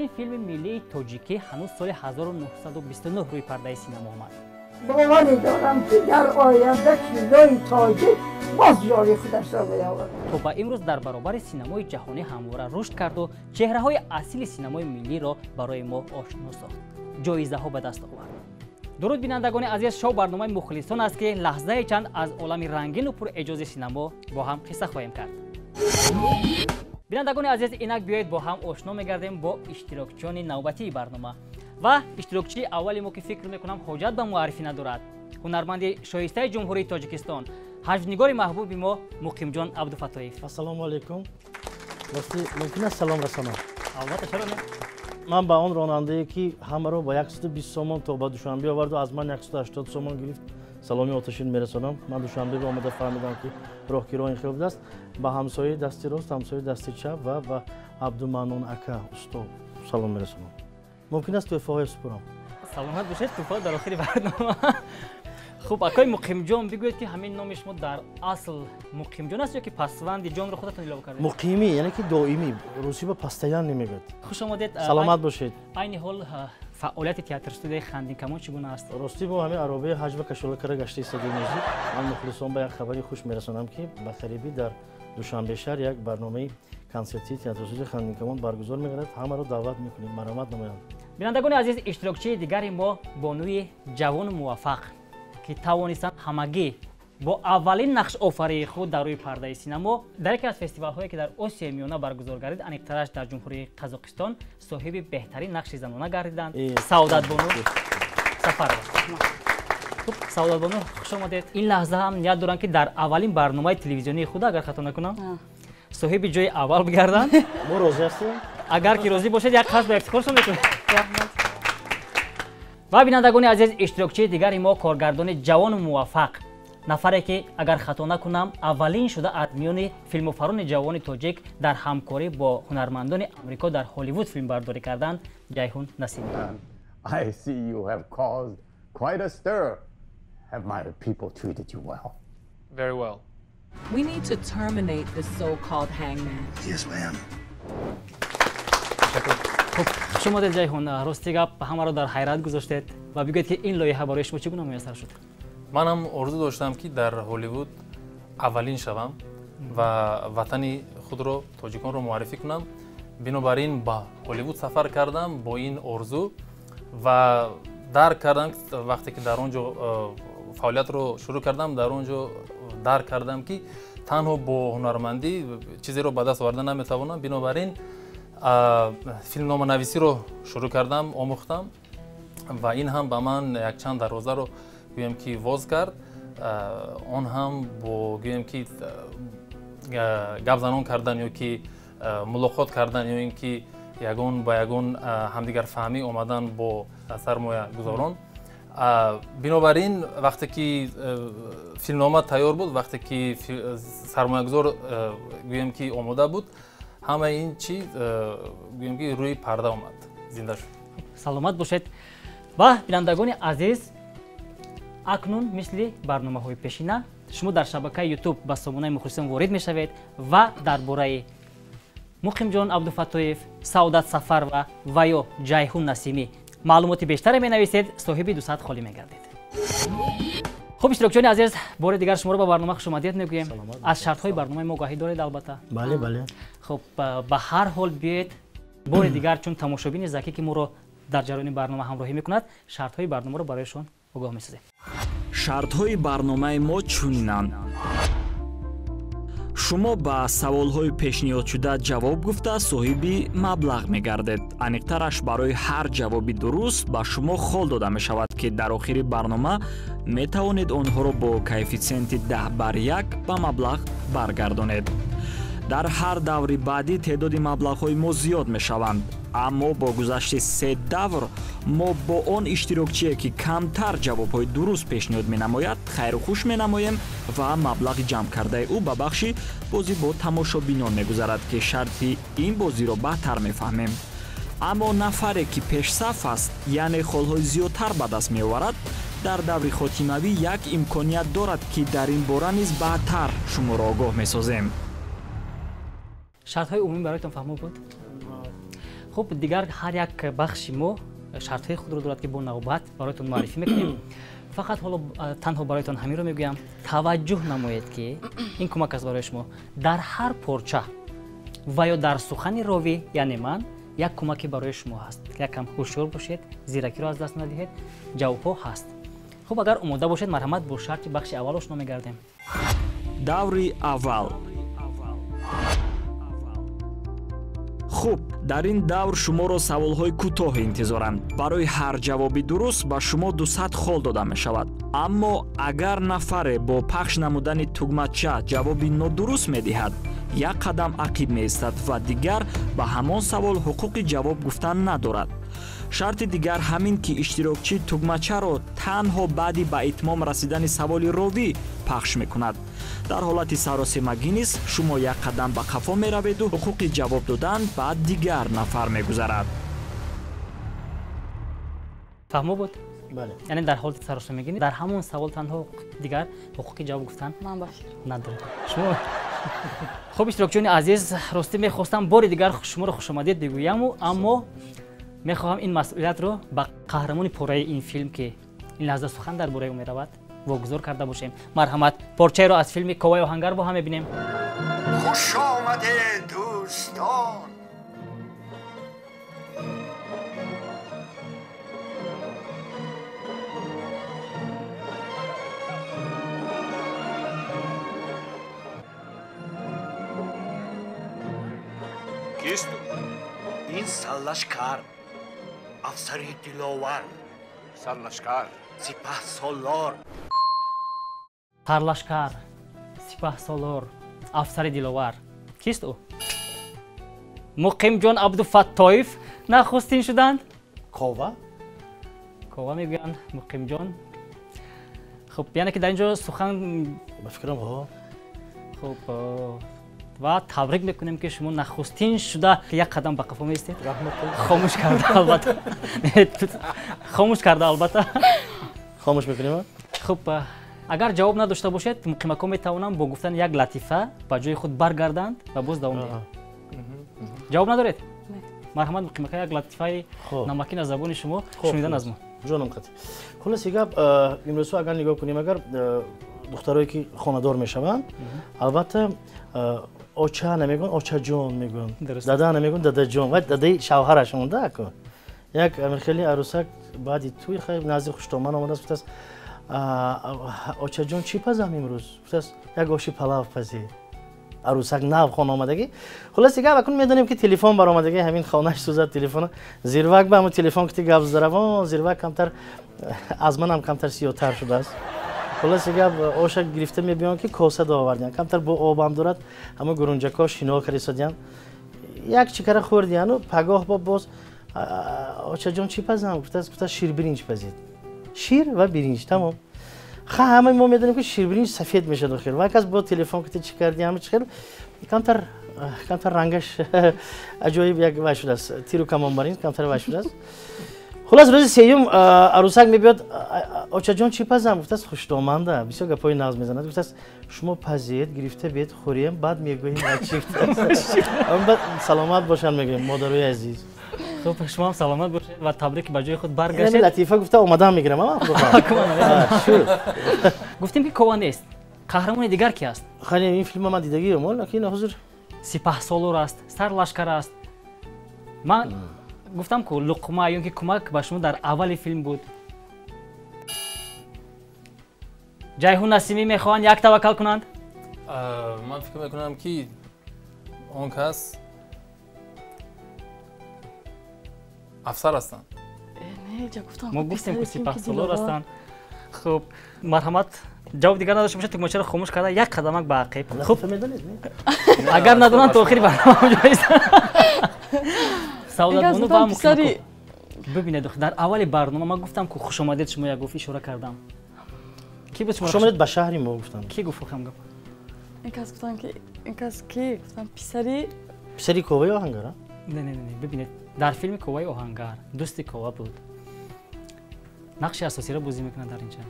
Нахустин филми миллии тоҷикӣ ҳанӯз соли 1929 рӯи пардаи синамо омад. Боварӣ дорам, ки дар оянда кинои тоҷик боз ҷои худашро меёбад. То ба имрӯз дар баробари синамои ҷаҳонӣ ҳамвора рушд карду чеҳраҳои асили синамои миллиро барои мо ошно сохт, ҷоизаҳо ба даст овард. Дуруд, бинандагони азиз! Шоу барномаи «Мухлисон» аст, ки лаҳзаи чанд аз олами рангину пурэъҷози синамо бо ҳам қисса хоҳем кард. Бинандагони азиз, инак биёед, бо ҳам ошно мегардем бо иштирокчиёни навбатии барнома. Ва иштирокчии аввали мо, ки фикр мекунам, ҳоҷат ба муаррифӣ надорад, ҳунарманди шоистаи Ҷумҳурии Тоҷикистон, ҳаҷвнигори маҳбуби мо Муқимҷон Абдуфаттоев. Ассалому алайкум! Рости, мумкин аст салом расонам? Албатта, чаро не? Ман ба он ронандае, ки ҳамаро ба 120 сомон то ба Душанбе оварду аз ман 180 сомон гирифт, саломи оташин мерасонам. Ман Душанбе омада фаҳмидам, ки роҳкиро ин хел будааст. Ба ҳамсояи дасти рост, ҳамсояи дасти чап ва ба Абдуманнон ака, усто, салом мерасонам. Мумкин аст тӯҳфаҳое супурам? Саломат бошед, тӯҳфа дар охири барнома. Хуб, акои Муқимҷон, бигӯед, ки ҳамин номи шумо дар асл Муқимҷон аст ё ки пасванди ҷонро худатон илова кардед? Муқимӣ, яъне ки доимӣ, русӣ ба постоянный мегӯяд. Хуш омадед. Саломат бошед. Айни ҳол фаъолияти театр студияи «Хандинкамон» чӣ гуна аст? Ростӣ, мо ҳамин аробаи ҳаҷва кашола кара гашта истодаем. Ман мухлисон ба як хабари хуш мерасонам, ки ба қарибӣ дар Душанбе шаҳр як барномаи консертии театрстудияи «Хандинкамон» баргузор мегардад. Ҳамаро даъват мекунем, марҳамат намоянд. Бинандагони азиз, иштирокчии дигари мо бонуи ҷавону муваффақ, ки тавонистанд ҳамагӣ бо аввалин нақшофарии худ дар рӯи пардаи синамо дар яке аз фестивалҳое, ки дар Осиёи Миёна баргузор гардид, аниқтараш дар Ҷумҳурии Қазоқистон, соҳиби беҳтарин нақши занона гардиданд, Саодатбону Сафарова. Хуб, Саодатбону, хуш омадед. Ин лаҳза ҳам ният дорам, ки дар аввалин барномаи телевизионии худ, агар хато накунам, соҳиби ҷои аввал бигарданд. Мо розӣ ҳастем. Агар ки розӣ бошед, як қасд ба ифтихоршон мекунем. Ва, бинандагони азиз, иштирокчии дигари мо коргардони ҷавону муваффақ, нафаре ки, агар хато накунам, аввалин шуда аз миёни филмофарони ҷавони тоҷик дар ҳамкорӣ бо ҳунармандони Амрико дар Ҳолливуд филмбардорӣ карданд, Ҷайҳун Насимӣ. I see you have caused quite a stir. Have my people treated you well? Very well. We need to terminate this so-called hangman. Yes, ma'am. Хуб, хуш омадед, Ҷайҳун. Рости гап, ҳамаро дар ҳайрат гузоштед. Ва бигӯед, ки ин лоиҳа барои шумо чӣ гуна муяссар шуд? Манам орзу доштам, ки дар Ҳолливуд аввалин шавам ва ватани худро, тоҷиконро муаррифӣ кунам. Бинобар ин ба Ҳолливуд сафар кардам бо ин орзу ва дарк кардам, вақте ки дар он ҷо фаъолиятро шурӯъ кардам, дар он ҷо дарк кардам, ки танҳо бо ҳунармандӣ чизеро ба даст оварда наметавонам. Бинобар ин филмноманависиро шурӯъ кардам, омӯхтам ва ин ҳам ба ман якчанд дарвозаро, гӯем ки, воз кард. Он ҳам бо, гӯем ки, гапзанон кардан ё ки мулоқот кардан ё ин ки ягон ба ягон ҳамдигарфаҳмӣ омадан бо сармоягузорон. Бинобар ин, вақте ки филмнома тайёр буд, вақте ки сармоягузор, гӯем ки, омода буд, ҳамаи ин чиз, гӯем ки, рӯи парда омад, зинда шуд. Саломат бошед. Ва, бинандагони азиз, акнун мисли барномаҳои пешина шумо дар шабакаи Ютуб ба сомонаи «Мухлисон» ворид мешавед ва дар бораи Муқимҷон Абдуфаттоев, Саодат Сафарова ва ё Ҷайҳун Насимӣ маълумоти бештаре менависед, соҳиби 200 холӣ мегардед. Хуб, иштирокчиёни азиз, бори дигар шуморо ба барнома хушомадед мегӯем. Аз шартҳои барномаи мо огаҳӣ доред, албатта? Бале. Хуб, ба ҳар ҳол биёед, бори дигар, чун тамошобини закӣ, ки моро дар ҷараёни барнома ҳамроҳӣ мекунад, шартҳои барномаро барояшон огоҳ месозем. Шартҳои барномаи мо чунинанд: шумо ба саволҳои пешниҳодшуда ҷавоб гуфта, соҳиби маблағ мегардед. Аниқтараш, барои ҳар ҷавоби дуруст ба шумо хол дода мешавад, ки дар охири барнома метавонед онҳоро бо коэффитсиенти 10 бар 1 ба маблағ баргардонед. Дар ҳар даври баъдӣ теъдоди маблағҳои мо зиёд мешаванд, аммо бо гузашти се давр мо бо он иштирокчие, ки камтар ҷавобҳои дуруст пешниҳод менамояд, хайру хуш менамоем ва маблағи ҷамъкардаи ӯ ба бахши бозӣ бо тамошобинон мегузарад, ки шарти ин бозиро баъдтар мефаҳмем. Аммо нафаре, ки пешсаф аст, яъне холҳои зиёдтар ба даст меоварад, дар даври хотимавӣ як имконият дорад, ки дар ин бора низ баъдтар шуморо огоҳ месозем. Шартҳои умумӣ бароятон фаҳмо буд? Хуб, дигар ҳар як бахши мо шартҳои худро дорад, ки бо навбат бароятон муаррифӣ мекунем. Фақат ҳоло танҳо бароятон ҳаминро мегӯям, таваҷҷӯҳ намоед, ки ин кӯмак аст барои шумо. Дар ҳар порча ва ё дар сухани ровӣ, яъне ман, як кӯмаке барои шумо ҳаст. Якам ҳушёр бошед, зиракиро аз даст надиҳед, ҷавобҳо ҳаст. Хуб, агар омода бошед, марҳамат, бо шарти бахши аввал ошно мегардем. Даври аввал. Хуб, дар ин давр шуморо саволҳои кӯтоҳ интизоранд. Барои ҳар ҷавоби дуруст ба шумо 200 хол дода мешавад. Аммо агар нафаре бо пахш намудани тугмача ҷавоби нодуруст медиҳад, як қадам ақиб меистад ва дигар ба ҳамон савол ҳуқуқи ҷавоб гуфтан надорад. Шарти дигар ҳамин ки иштирокчӣ тугмачаро танҳо баъди ба итмом расидани саволи ровӣ пахш мекунад. Дар ҳолати саросемагӣ низ шумо як қадам ба қафо мераведу ҳуқуқи ҷавоб додан ба дигар нафар мегузарад. Фаҳмо буд? Яъне дар ҳолати саросемагӣ дар ҳамон савол танҳо дигар ҳуқуқи ҷавоб гуфтан надоред. Шумо хуб, иштирокчиёни азиз, ростӣ мехостам бори дигар шуморо хушомадед бигӯяму, аммо мехоҳам ин масъулиятро ба қаҳрамони пораи ин филм, ки ин лаҳза сухан дар бораи ӯ меравад, вогузор карда бошем. Марҳамат, порчаеро аз филми Коваи оҳангар бо ҳам мебинем. Хуш омадед, дӯстон! Кист? Ин сарлашкар, афсари диловар. Сарлашкар, сипаҳсолор. Сарлашкар, сипаҳсолор, афсари диловар. Кист ӯ? Муқимҷон Абдуфаттоев нахустин шуданд. Кова? Кова мегӯянд, Муқимҷон. Хуб, яъне ки дар ин ҷо сухан ба фикрам ҳо. Хуб, ва табрик мекунем, ки шумо нахустин шуда як қадам ба қафо меистед. Хомӯш карда, албатта. Хомӯш карда, албатта. Хомӯш мекунем? Хуб, агар ҷавоб надошта бошед, муқимакҳо метавонанд бо гуфтани як латифа ба ҷои худ баргарданд ва боз давом диҳанд. Ҷавоб надоред? Марҳамат, муқимака, як латифаи намакин аз забони шумо шунидан аз мо. Ҷонам қатъ. Хулоси гап, имрӯзҳо агар нигоҳ кунем, агар духтарое ки хонадор мешаванд, албатта оча намегӯянд, очаҷон мегӯянд, дада намегӯянд, дадаҷон. Ва дадаи шавҳараш монда аку. Як хеле арӯсак баъди туй назди хуштоман омадааст, гуфтааст: очаҷон, чӣ пазам имрӯз? Гуфтааст: як оши палав пазӣ. Арӯсак нав хона омадагӣ. Хулоси гап, акун медонем ки телефон баромадагӣ, ҳамин хонаш сӯзад телефона. Зирвак ба ҳамун телефон кити гап заравон, зирвак камтар аз манам камтар сиёҳтар шудааст. Хулоси гап, оша гирифта мебиён ки коса довардиян, камтар бо обам дорад, ҳама гурунҷакҳо шино карисодиян. Як чикара хӯрдияну пагоҳ бо боз очаҷон чӣ пазам? Гуфтааст, гуфтааст ширбиринҷ пазид. Шир ва биринҷ, тамом. Ха, ҳама мо медонем ки ширбиринҷ сафед мешавад охир. Ва кас бо телефон кити чӣ кардӣ, ҳама чӣ хел камтар камтар рангаш аҷоиб як вай шудааст. Тиру камон бар ин камтар вай шудааст. Хулас, рӯзи сеюм арӯсак мебиёд, очаҷон чӣ пазам? Гуфтааст: хуштоманда, бисёр гапҳои нағз мезанад. Гуфтааст: шумо пазед, гирифта биед, хӯрем, баъд мегӯем чӣ. Баъд саломат бошанд мегӯем, модарои азиз. Хуб, шумо ҳам саломат бошед ва табрик ба ҷои худ баргаштед. Латифа гуфта омадаам мегирам. Гуфтем ки Кова нест. Қаҳрамони дигар ки аст? Хеле ин филма ман дидагиам, лекин ҳозир сипаҳсолор аст, сарлашкар аст. Ман гуфтам ку луқма ё ки кӯмак ба шумо дар аввали филм буд. Ҷайҳун Насимӣ мехоҳанд як таваккал кунанд? Ман фикр мекунам ки он кас афсар ҳастанд. Мо гуфтем ку сипаҳсолор ҳастанд. Хуб, марҳамат, ҷавоб дигар надошта бошад, тугмачаро хомӯш карда як қадамак ба ақиб. Хуб, агар надонанд то охири барнома ҷоиз. Саодатбону ва Муқимако, бибинед, дар аввали барнома ман гуфтам ку хушомадед шумо, як гуфт ишора кардам. Ки буд шумо? Хушомадед ба шаҳри мо гуфтам. Ки гуфт ҳам гап? Ин кас гуфтан ки ин кас ки гуфтан писари Коваи оҳангар, а? Не, не, не, бибинед, дар филми Коваи оҳангар дӯсти Кова буд. Нақши асосиро бозӣ мекунад дар инҷа.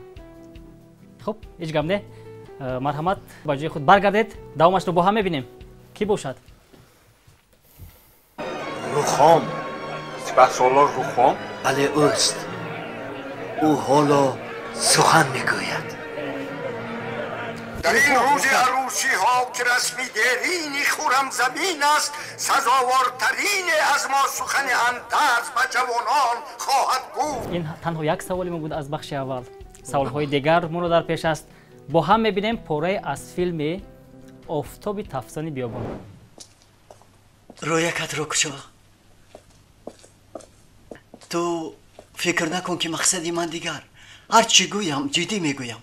Хуб, ҳеҷ гап не. Марҳамат, ба ҷои худ баргардед, давомашро бо ҳам мебинем. Кӣ бошад? Рухом, Сипаҳсолор Рухом? Бале, ӯст. Ӯ ҳоло сухан мегӯяд. Дар ин рӯзи арӯсиҳо, ки расми дерини Хуррамзамин аст, сазовортарине аз мо сухани андарз ба ҷавонон хоҳад гуфт. Ин танҳо як саволи мо буд аз бахши аввал. Саволҳои дигар моро дар пеш аст. Бо ҳам мебинем порае аз филми «Офтоби тафсони биёбон». Рӯякатро кушо. Ту фикр накун, ки мақсади ман дигар. Ҳар чӣ гӯям, ҷиддӣ мегӯям.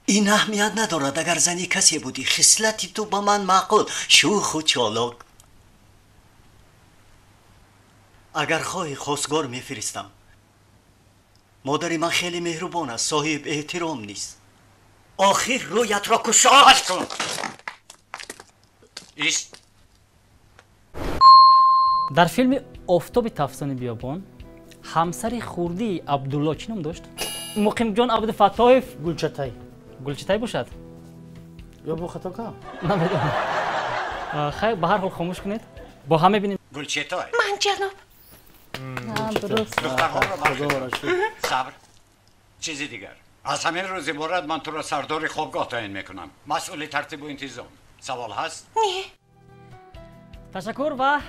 Ин аҳамият надорад, агар зани касе будӣ. Хислати ту ба ман маъқул, шӯху чолок. Агар хоҳӣ, хостгор мефиристам. Модари ман хеле меҳрубон аст, соҳиб эҳтиром низ. Охир рӯятро кушо кун. Ист. Дар филми «Офтоби тафсони биёбон» ҳамсари хурдии Абдулло чӣ ном дошт? Муқимҷон Абдуфаттоев. Гулчатай. Гулчатай бошад? Ё бо хато кам? Намедонам. Хайр, ба ҳар ҳол хомӯш кунед, бо ҳам мебинем. Гулчатай. Ман, ҷаноб. Духтарҳоро сабр. Чизи дигар, аз ҳамин рӯз иборат ман туро сардори хобгоҳ таъин мекунам, масъули тартибу интизом. Савол ҳаст? Не. Ташаккур ва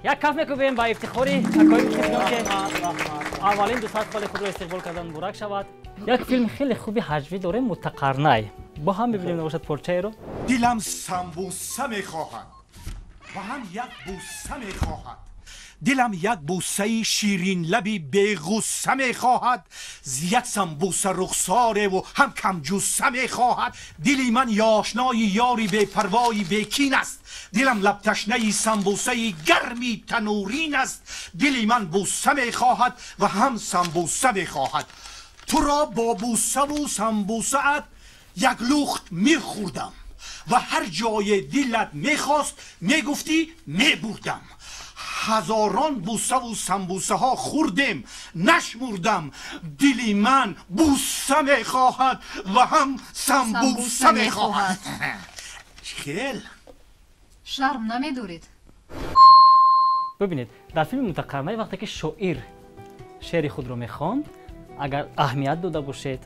як каф мекӯбем ба ифтихори акои Муқимҷон, ки аввалин 200 холи худро истиқбол кардан. Муборак шавад. Як филми хеле хуби ҳаҷвӣ дорем, «Мутақарнай». Бо ҳам мебинем, набошад, порчаеро. Дилам самбуса мехоҳад ва ҳам як бӯса мехоҳад. Дилам як бӯсаи ширинлаби беғусса мехоҳад, як самбуса рухсореву ҳам камҷусса мехоҳад. Дили ман ёшнои ёри бепарвои бекин аст. Дилам лабташнаи самбусаи гарми танурин аст. Дили ман бӯса мехоҳад ва ҳам самбуса мехоҳад. Туро бо бӯсаву самбусаат як лухт мехӯрдам ва ҳар ҷое дилат мехост, мегуфтӣ, мебурдам. Ҳазорон бӯсаву самбусаҳо хӯрдем, нашмурдам. Дили ман бӯса мехоҳад ва ҳам самбуса мехоҳад. Хел. Шарм намедоред? Бибинед, дар филми «Мутақарнай» вақте ки шоир шеъри худро мехонд, агар аҳамият дода бошед,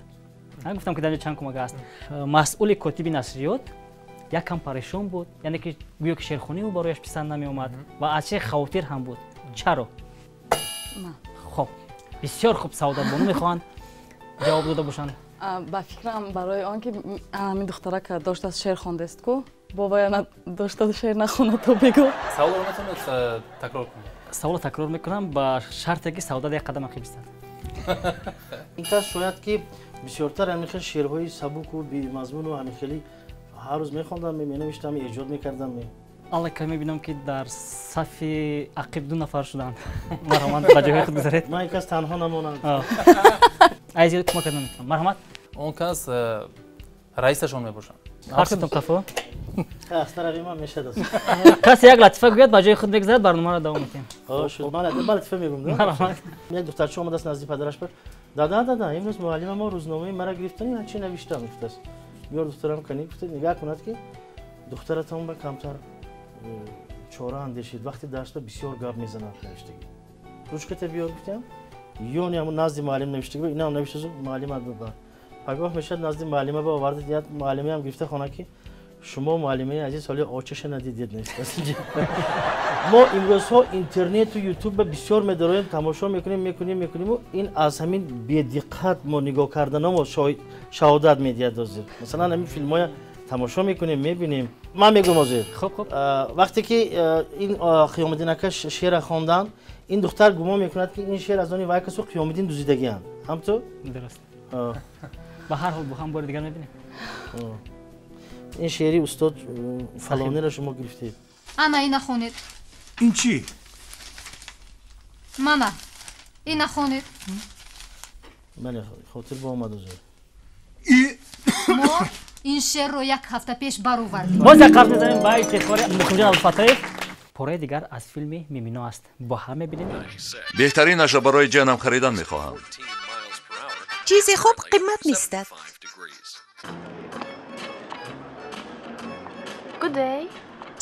гуфтам, ки дар ҷо чанд кӯмак аст, масъули котиби нашриёт як кам парешон буд, яъне ки гӯё ки шеърхонии ӯ барояш писанд намеомад ва аз шеър хавотир ҳам буд. Чаро? Хоб, бисёр хуб, Саодатбону мехоҳанд ҷавоб дода бошанд. Ба фикрам, барои он ки ҳамин духтарака доштааст, шеър хондест ку, бо вая дошта шеър нахонад то бегӯ. Саволро метавонед такрор кунед? Саволро такрор мекунам ба шарте, ки Саодат як қадам ақиб истад. Ин кас шояд ки бисёртар ҳамин хел шеърҳои сабуку бемазмуну ҳамин хели ҳар рӯз мехондам, менавиштам, эҷод мекардам. Аллакай мебинам, ки дар сафи ақиб ду нафар шуданд. Марҳамат, ба ҷойҳои худ гузаред. Ман ин кас танҳо намонам. Ай зиёд кӯмак карда наметавонам. Марҳамат. Он кас раисашон мебошанд. Ҳарсетон қафо. Аз тарафи ман мешадааст. Касе як латифа гӯяд, ба ҷои худ мегузарад, барномаро давом медиҳем. Шуд, ман латифа мегӯм. Марҳамат. Як духтарча омадааст назди падараш: «Дада, дада, имрӯз муаллима мо рӯзномаи мара гирифтани, ҳарчи навиштам», гуфтааст. «Биёр, духтарам, канӣ», гуфта. Нигаҳ кунад, ки «духтаратон ба камтар чора андешид, вақти дарсба бисёр гап мезанад» навиштагӣ. «Ручката биёр», гуфтам. Ёни ҳамун назди муаллим навиштагӣ, инам навиштазу муаллима ба пагоҳ мешавад, назди муаллима ба оварда диҳад. Муаллимаам гирифта хона, ки «шумо, муаллимаи азиз, ҳоли очаша надидед», навиштааст. Мо имрӯзҳо интернету ютубба бисёр медароем, тамошо мекунем, мекунем, мекуниму ин аз ҳамин бедиққат мо нигоҳ карданамо шаҳодат медиҳад. Ҳозир, масалан, ҳамин филмҳоя тамошо мекунем, мебинем. Ман мегӯм, ҳозир вақте ки ин Қиёмиддин ака шеъра хондан, ин духтар гумон мекунад, ки ин шеър аз они вай касу Қиёмиддин дузидагианд, ҳамту. Дуруст. Ба ҳар ҳол, бо ҳам бори дигар мебинем. Ин шеъри устод фалонеро шумо гирифтед. Ана, ина хонед. Ин чӣ? Мана, ина хонед. Бале, хотир ба омад озир. Мо ин шеърро як ҳафта пеш баровардем. Боз як қаф мезанем ба ифтихори Муқимҷон Абдуфаттоев. Пораи дигар аз филми «Мимино» аст, бо ҳам мебинем. Беҳтаринашро барои ҷанам харидан мехоҳам. Чизи хуб қимат меистад.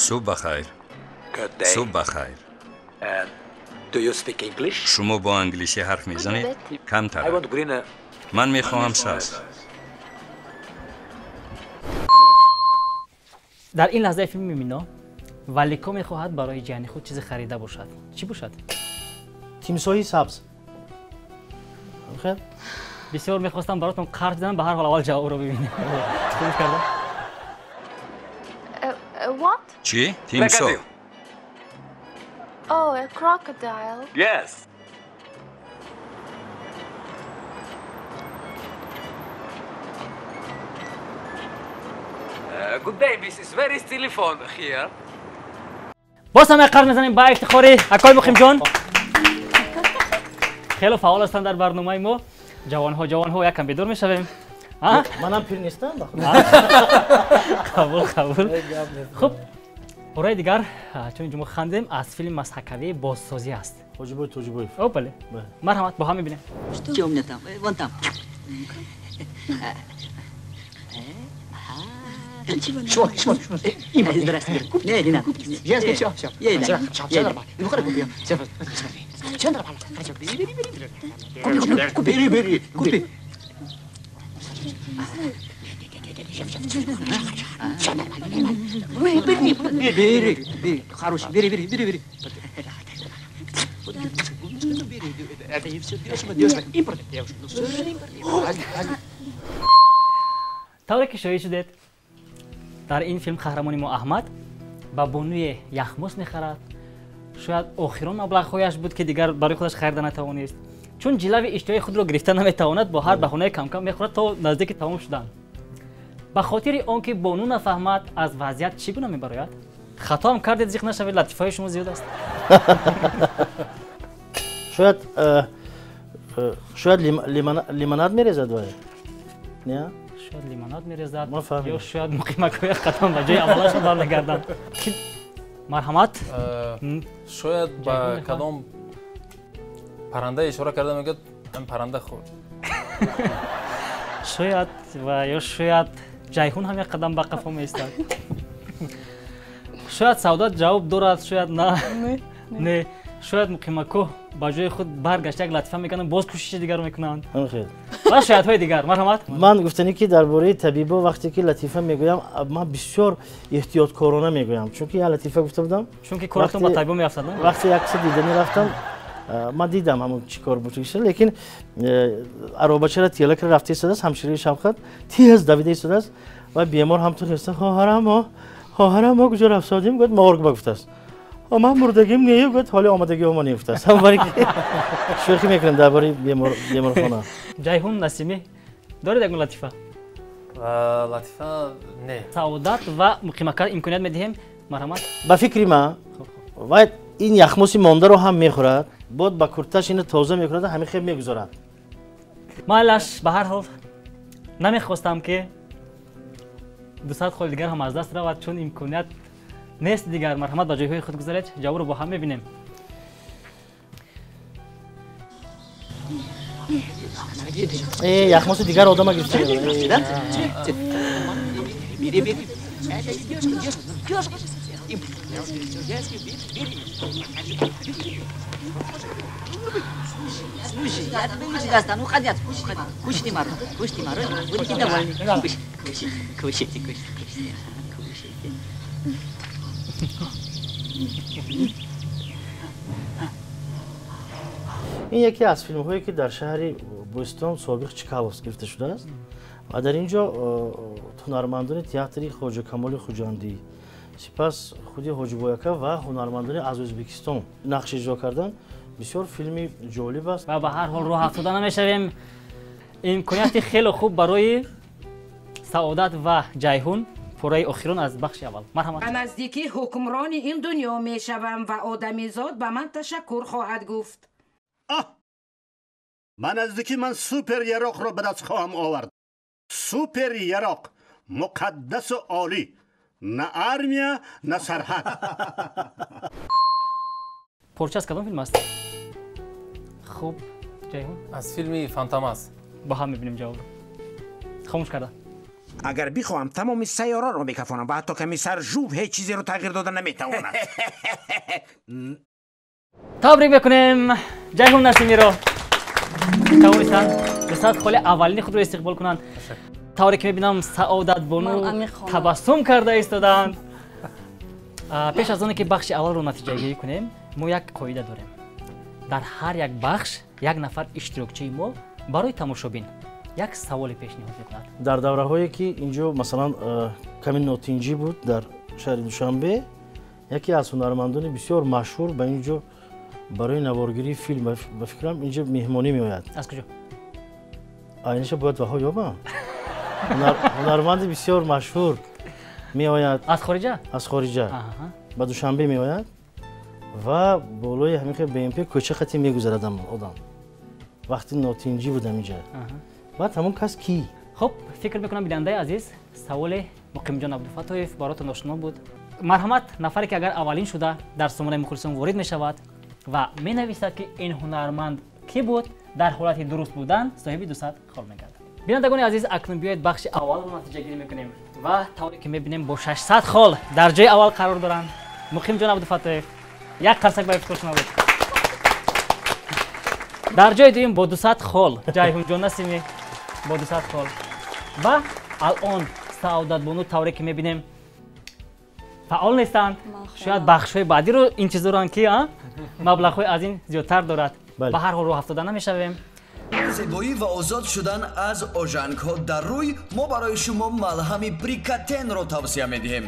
Субҳ ба хайр. Субҳ ба хайр. Do you speak English? Шумо бо англисӣ ҳарф мезанед? Камтар. Ман мехоҳам сабз. Дар ин лаҳзаи филми Мино Валико мехоҳад барои ҷияни худ чизе харида бошад. Чӣ бошад? Тимсоҳи сабз. Хел? Бисёр мехостам баротон қарз диҳам, ба ҳар ҳол аввал ҷавобро бибинем. Хуб кардам. What? Чӣ? Тимсоҳ. Oh, a crocodile. Yes. Good day, Mrs. Where is telephone here? Боз ҳам як қарз мезанем ба ифтихори акои Муқимҷон. Хеле фаъол ҳастанд дар барномаи мо. Ҷавонҳо, ҷавонҳо, якам бедор мешавем. Манам пир нестам. Қабул, қабул. Хуб, бораи дигар, чун инҷо мо хандем, аз филми масҳакавии бозсозӣ аст. Ҳоҷибой Тоҷибоев. О, бале. Марҳамат, бо ҳам мебинем. Что у меня там? Вон там. Шмо, шмо, шмо. Здравствуйте. Не, не надо. Я все, все. Я не надо. Купи, бери, бери, купи. Бери, бери, бери, хороший, бери, бери, бери, бери. Это все дешево, дешево. Импорт, девушка. Тавре ки шоҳид шудед, дар ин филм қаҳрамони мо Аҳмад ба бонуе яхмос мехарад. Шояд охирон маблағҳояш буд, ки дигар барои худаш харида натавонист. Чун ҷилави иштиҳои худро гирифта наметавонад, бо ҳар баҳонае камкам мехӯрад то наздики тамом шудан. Ба хотири он ки бону нафаҳмад, аз вазъият чӣ гуна мебарояд? Хато ҳам кардед, зиқ нашавед, латифаҳои шумо зиёд аст. Шояд шояд лимонад мерезад вай? Не? Шояд лимонад мерезад, ё шояд муқимакҳои қадам ба ҷои аввалашон бармегарданд. Марҳамат. Шояд ба кадом паранда ишора карда мегӯяд, ин паранда хӯр. Шояд ва ё шояд Ҷайҳун ҳам як қадам ба қафо меистад. Шояд Саодат ҷавоб дорад, шояд на. Не. Шояд муқимакҳо ба ҷои худ баргашта як латифа мекунанд, боз кӯшиши дигарро мекунанд. Ва шоядҳои дигар. Марҳамат. Ман гуфтанӣ ки дар бораи табибо вақте ки латифа мегӯям, ман бисёр эҳтиёткорона мегӯям, чунки як латифа гуфта будам. Чунки коратон ба табибо меафтад. Вақте як киса диданӣ рафтам, ман дидам ҳамон чӣ кор буд, лекин аробачара тела кара рафта истодааст, ҳамшираи Шавқат тез давида истодааст ва бемор ҳам ту хеста, хоҳарамо, хоҳарамо, куҷо рафтодем? Гуфт, морг ба гуфтааст. Ман мурдагим не, гуфт, ҳоли омадагӣ мо не гуфтааст. Шӯхӣ мекунем дар бораи беморхона. Ҷайҳун Насимӣ, доред ягон латифа? Латифа не. Саодат ва Муқимака имконият медиҳем. Марҳамат. Ба фикри ман, вай ин яхмоси мондаро ҳам мехӯрад, бод ба курташ ина тоза мекунад, ҳамин хел мегузорад. Майлаш, ба ҳар ҳол намехостам ки 200 холи дигар ҳам аз даст равад, чун имконият нест дигар. Марҳамат, ба ҷойҳои худ гузаред, ҷавобро бо ҳам мебинем. Яхмоси дигар одама гирифта. Кушайте мороженое, кушайте мороженое, будете довольны. Кушайте, кушайте, кушайте. Ин яке аз филмҳое ки дар шаҳри Бӯстон собиқ Чкаловск гирифта шудааст ва дар ин ҷо ҳунармандони театри Хоҷа Камоли Хуҷандӣ, сипас худи Ҳоҷибояка ва ҳунармандони аз Ӯзбекистон нақш иҷро карданд. Бисёр филми ҷолиб аст. Ва ба ҳар ҳол роҳ афтода намешавем. Имконияти хеле хуб барои Саодат ва Ҷайҳун. Пораи охирон аз бахши аввал. Марҳамат. Ба наздикӣ ҳукмрони ин дунё мешавам ва одамизод ба ман ташаккур хоҳад гуфт. Ба наздикӣ ман супер яроқро ба даст хоҳам овард. Супер яроқ, муқаддасу олӣ. На армия, на сарҳад. Порча аз кадом филм аст? Хуб, Ҷайҳун? Аз филми Фантомас. Бо ҳам мебинем ҷавобро. Хомӯш карда. Агар бихоҳам, тамоми сайёраро мекафонам ва ҳатто комиссар Жув ҳеҷ чизеро тағйир дода наметавонад. Табрик мекунем Ҷайҳун Насимиро, тавонистанд 200 холи аввалини худро истиқбол кунанд. Тавре ки мебинам, Саодатбону табассум карда истодаанд. Пеш аз оне ки бахши аввалро натиҷагирӣ кунем, мо як қоида дорем. Дар ҳар як бахш як нафар иштирокчии мо барои тамошобин як саволе пешниҳод мекунад. Дар давраҳое ки инҷо масалан ками нотинҷӣ буд дар шаҳри Душанбе, яке аз ҳунармандони бисёр машҳур ба инҷо барои наворгирии филм, ба фикрам, инҷо меҳмонӣ меояд. Аз куҷо? Айниша бояд ваҳо ёбам. Ҳунарманди бисёр машҳур меояд. Аз хориҷа? Аз хориҷа. Ба Душанбе меояд ва болои ҳамин хел БМП кӯча хати мегузарад одам. Вақти нотинҷӣ будам инҷа. Баъд ҳамон кас кӣ? Хуб, фикр мекунам, бинандаи азиз, саволи Муқимҷон Абдуфаттоев баротон ошно буд. Марҳамат, нафаре ки агар аввалин шуда дар сомонаи мухлисон ворид мешавад ва менависад, ки ин ҳунарманд кӣ буд, дар ҳолати дуруст будан соҳиби 200 хол мегардад. Бинандагони азиз, акнун биёед бахши аввалро натиҷагирӣ мекунем ва тавре ки мебинем, бо 600 хол дар ҷои аввал қарор доранд Муқимҷон Абдуфаттоев. Як қарсак ба ифтихор шумо буд. Дар ҷои дуюм бо 200 хол Ҷайҳунҷон Насимӣ бо 200 хол ва алон Саодатбону, тавре ки мебинем, фаъол нестанд. Шояд бахшҳои баъдиро интизоранд, ки маблағҳои аз ин зиёдтар дорад. Ба ҳар ҳол роҳ афтода намешавем. Зебоӣ ва озод шудан аз ожангҳо дар рӯй, мо барои шумо малҳами Прикатенро тавсия медиҳем.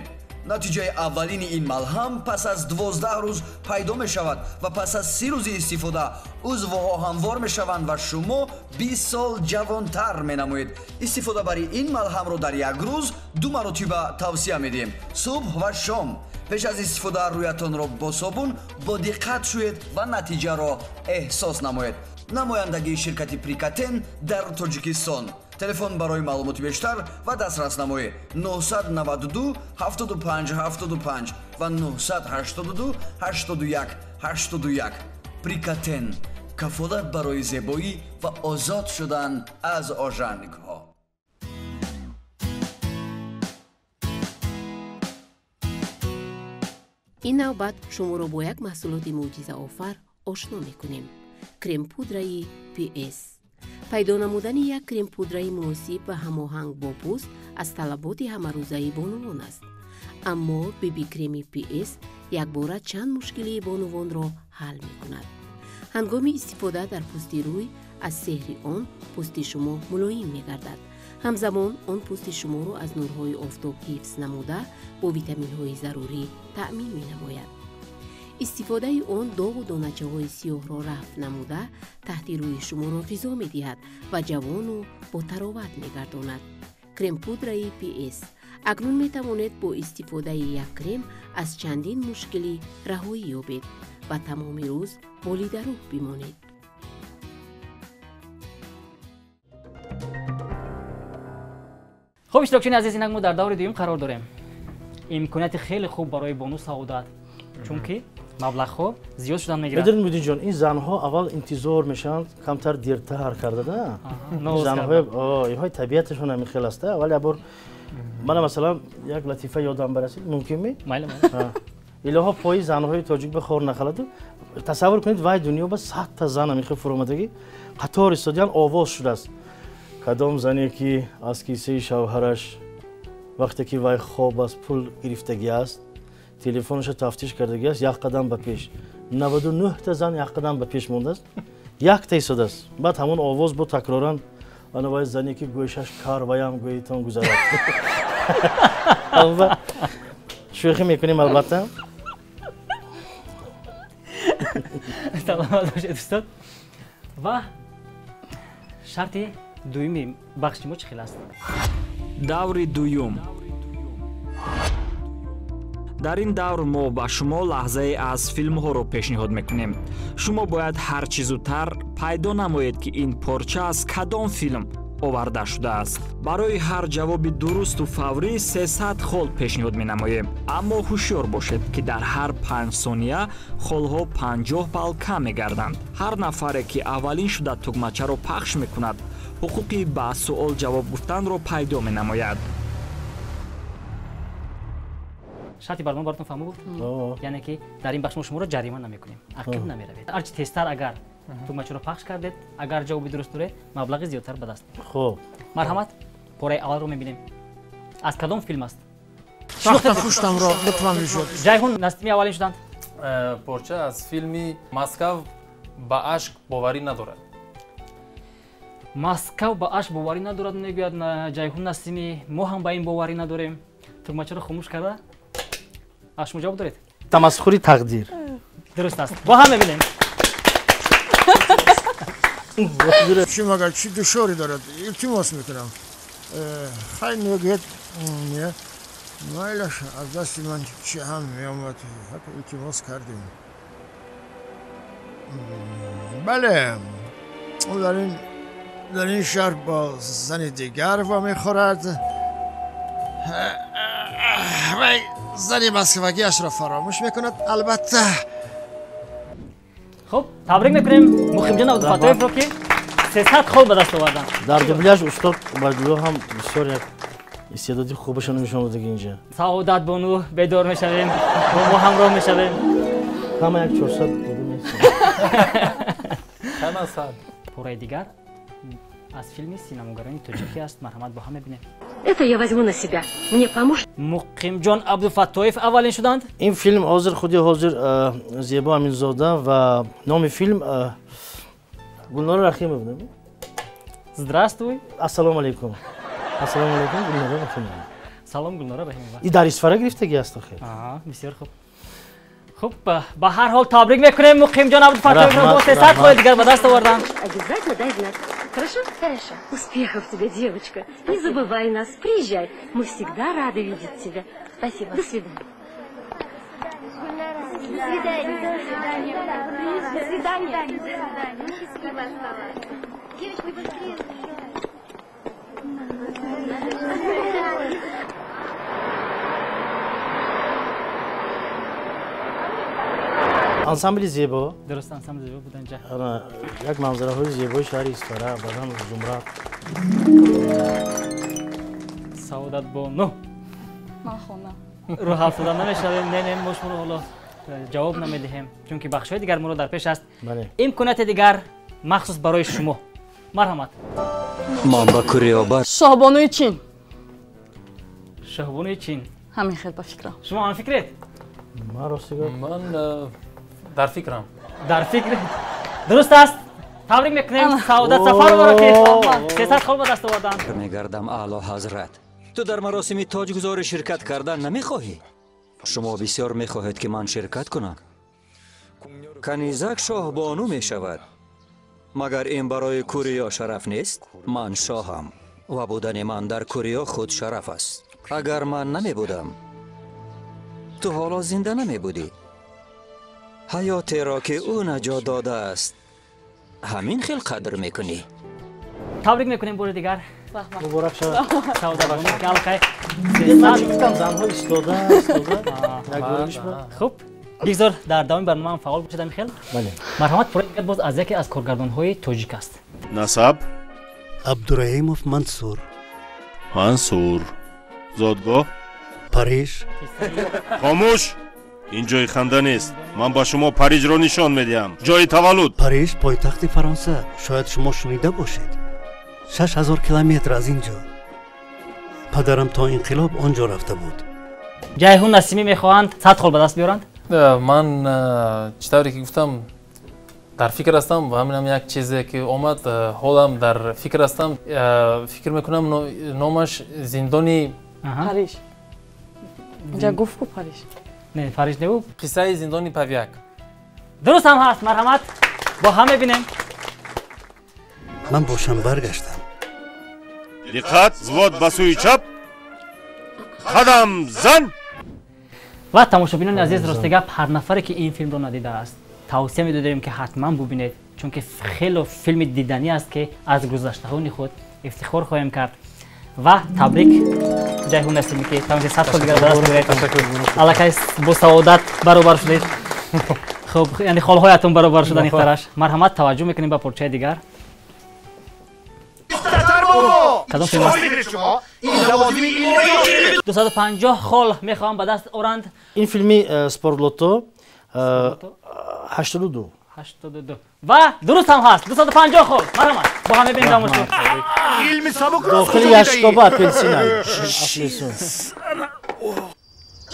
Натиҷаи аввалини ин малҳам пас аз 12 рӯз пайдо мешавад ва пас аз 30 рӯзи истифода узвҳо ҳамвор мешаванд ва шумо 20 сол ҷавонтар менамоед. Истифодабари ин малҳамро дар як рӯз 2 маротиба тавсия медиҳем: субҳ ва шом. Пеш аз истифода рӯятонро бо собун бо диққат шӯед ва натиҷаро эҳсос намоед. Намояндагии ширкати Прикатен дар Тоҷикистон. Телефон барои маълумоти бештар ва дастрас намоӣ 992 75 75 ва 982 81 81. Прикатен кафолат барои зебоӣ ва озод шудан аз ожангҳо. Ин навбат шуморо бо як маҳсулоти мӯъҷизаофар ошно мекунем: крем-пудраи PS. Пайдо намудани як крем-пудраи муносиб ва ҳамоҳанг бо пӯст аз талаботи ҳамарӯзаи бонувон аст. Аммо биби-креми PS якбора чанд мушкилии бонувонро ҳал мекунад. Ҳангоми истифода дар пӯсти рӯй аз сеҳри он пӯсти шумо мулоим мегардад. Ҳамзамон он пӯсти шуморо аз нурҳои офтоб ҳифз намуда, бо витаминҳои зарурӣ таъмин менамояд. Истифодаи он доғу доначаҳои сиёҳро рафъ намуда, таҳти рӯи шуморо ғизо медиҳад ва ҷавону ботароват мегардонад. Крем-пудраи PS. Акнун метавонед бо истифодаи як крем аз чандин мушкилӣ раҳоӣ ёбед ва тамоми рӯз болидарӯҳ бимонед. Хуб, иштирокчиёни азиз, инак мо дар даври дуюм қарор дорем. Имконияти хеле хуб барои бону Саодат, чунки маблағҳо зиёд шудан мегиранд. Медонед, Мудинҷон, ин занҳо аввал интизор мешаванд, камтар дертар кардада. Занҳои табиаташон ҳамин хел аст. Аввал як бор мана масалан як латифа ёдам барасид, мумкин ми? Майли. Илоҳо пои занҳои тоҷик ба хор нахаладу. Тасаввур кунед, вай дунё ба 100 та зан ҳамин хел фуромадагӣ қатор истодиян, овоз шудааст: кадом зане ки аз кисаи шавҳараш вақте ки вай хоб аст пул гирифтагӣ аст, телефонашро тафтиш кардагӣ аст, як қадам ба пеш. 99 та зан як қадам ба пеш мондааст, якта истодааст. Баъд ҳамон овоз бо такроран: ана вай зане ки гӯшаш кар, ваям гӯитон гузарад. Шӯхӣ мекунем, албатта. Саломат бошед, устод. Ва шарти дуюми бахши мо чӣ хел аст? Даври дуюм. Дар ин давр мо ба шумо лаҳзае аз филмҳоро пешниҳод мекунем. Шумо бояд ҳар чӣ зудтар пайдо намоед, ки ин порча аз кадом филм оварда шудааст. Барои ҳар ҷавоби дурусту фаврӣ 300 хол пешниҳод менамоем, аммо ҳушёр бошед, ки дар ҳар 5 сония холҳо 50 балл кам мегарданд. Ҳар нафаре ки аввалин шуда тугмачаро пахш мекунад, ҳуқуқи ба суол ҷавоб гуфтанро пайдо менамояд. Шарти барнома баротон фаҳмо буд? Яъне ки дар ин бахш мо шуморо ҷарима намекунем, ақиб намеравед. Ҳарчи тезтар агар тугмачаро пахш кардед, агар ҷавоби дуруст доред, маблағи зиёдтар ба даст меоред. Хуб. Марҳамат, пораи аввалро мебинем. Аз кадом филм аст? Сахта пуштамро лутфан бишуд. Ҷайҳун Насими аввалин шуданд. Порча аз филми Москав ба ашк боварӣ надорад. Москав ба ашк боварӣ надорад, мегӯяд Ҷайҳун Насими. Мо ҳам ба ин боварӣ надорем. Тугмачаро хомӯш карда. Аз шумо ҷавоб доред? Тамасхури тақдир. Дуруст аст. Бо ҳам мебинем. Чӣ магар чӣ душворӣ дорад? Илтимос мекунам. Хайр мегӯяд, не, майлаш аз дасти ман чӣ ҳам меомад, ҳатто илтимос кардем. Бале, ӯ дар ин шаҳр бо зани дигар вомехӯрад. Вай зани москвагиашро фаромӯш мекунад, албатта. Хуб, табрик мекунем Муқимҷон Абдуфаттоевро, ки 300 хол ба даст оварданд. Дар дубляж устод Убайдулло ҳам бисёр як истеъдоди хубашро нишон додаги инҷа. Саодат бону, бедор мешавем, бо мо ҳамроҳ мешавем. Ҳама як 400 дода мешавад. Ҳама 100. Пораи дигар аз филми синамогарони тоҷикӣ аст. Марҳамат, бо ҳам мебинем. Это я возьму на себя. Мне поможешь? Муқимҷон Абдуфаттоев аввалин шуданд. Ин филм ҳозир худи ҳозир Зебо Аминзода ва номи филм Гулнора Рахимова. Здравствуй. Ассалому алайкум. Ассалому алайкум, Гулнора Рахимова. Салом, Гулнора Рахимова. И дар Исфара гирифтагӣ аст охир. Аҳа, бисёр хуб. Хуб, ба ҳар ҳол табрик мекунем Муқимҷон Абдуфаттоевро, бо 300 холи дигар ба даст оварданд. Обязательно дай знак. Хорошо? Хорошо. Успехов тебе, девочка. Не забывай нас. Приезжай. Мы всегда рады видеть тебя. Спасибо. До свидания. До свидания. До свидания. До свидания. Счастливо оставайся. Девочки, быстрее. Ансамбли зебо. Дуруст, ансамбли зебо буд инҷа. Як манзараҳои зебои шаҳри Исфара, баъдан Зумрад. Саодат бону. Ман хона. Рӯҳафтода намешавем. Не, не, мо шуморо ҳоло ҷавоб намедиҳем, чунки бахшҳои дигар моро дар пеш аст. Имконияти дигар махсус барои шумо. Марҳамат. Ман ба Кӯриёбар. Шоҳбонуи Чин. Шоҳбонуи Чин. Ҳамин хел ба фикрам. Шумо ҳам фикред? Ман рости гап. Ман дар фикрам. Дар фикр. Дуруст аст. Табрик мекунем Саодат Сафароворо, ки 300 хол ба даст оварданд. Мегардам, Аъло ҳазрат. Ту дар маросими тоҷгузорӣ ширкат кардан намехоҳӣ? Шумо бисёр мехоҳед, ки ман ширкат кунам. Канизак шоҳбону мешавад. Магар ин барои Кӯриё шараф нест? Ман шоҳам ва будани ман дар Кӯриё худ шараф аст. Агар ман намебудам, ту ҳоло зинда намебудӣ. Ҳаётеро, ки ӯ наҷот додааст, ҳамин хел қадр мекунӣ. Табрик мекунем бори дигар. Муборак шавад. Саодат бону, ки аллакай Ман чӣ гуфтам, занҳо истода, истода. Як бориш ба. Хуб, бигзор дар давоми барнома ҳам фаъол бошад ҳамин хел. Бале. Марҳамат, пораи дигар боз аз яке аз коргардонҳои тоҷик аст. Насаб? Абдураҳимов Мансур. Мансур. Зодгоҳ? Париж. Хомӯш! Ин ҷои ханда нест. Ман ба шумо Парижро нишон медиҳам. Ҷои таваллуд? Париж пойтахти Фаронса. Шояд шумо шунида бошед. 6000 километр аз ин ҷо. Падарам то инқилоб он ҷо рафта буд. Ҷайҳун Насимӣ мехоҳанд 100 хол ба даст биёранд. Ман чӣ тавре ки гуфтам, дар фикр ҳастам ва ҳаминам як чизе ки омад, ҳолам дар фикр ҳастам. Фикр мекунам номаш зиндони Париж. Инҷа гуфт ку Париж. Не, Париж не буд. Қиссаи зиндони Павяк. Дуруст ҳам ҳаст. Марҳамат, бо ҳам мебинем. Ман бошам баргаштам. Диққат, взвод ба сӯи чап. Қадам зан. Ва тамошобинони азиз, рости гап, ҳар нафаре ки ин филмро надидааст, тавсия медодем, ки ҳатман бубинед, чунки хело филми диданӣ аст, ки аз гузаштаҳони худ ифтихор хоҳем кард. Ва табрик Ҷайҳун Насимӣ, ки тавонистед 100 хол дигар ба даст биёред. Аллакай бо Саодат баробар шудед. Хуб, яъне холҳоятон баробар шуданд ихтараш. Марҳамат, таваҷҷӯҳ мекунем ба порчаи дигар. Бобо! Кадом филм аст? 250 хол мехоҳам ба даст оранд. Ин филми Спортлото 82. 82 ва дуруст ҳам ҳаст. 250 хол. Марҳамат, бо ҳам мебинем дамошо. Илми сабук дохили яшкоба апелсин.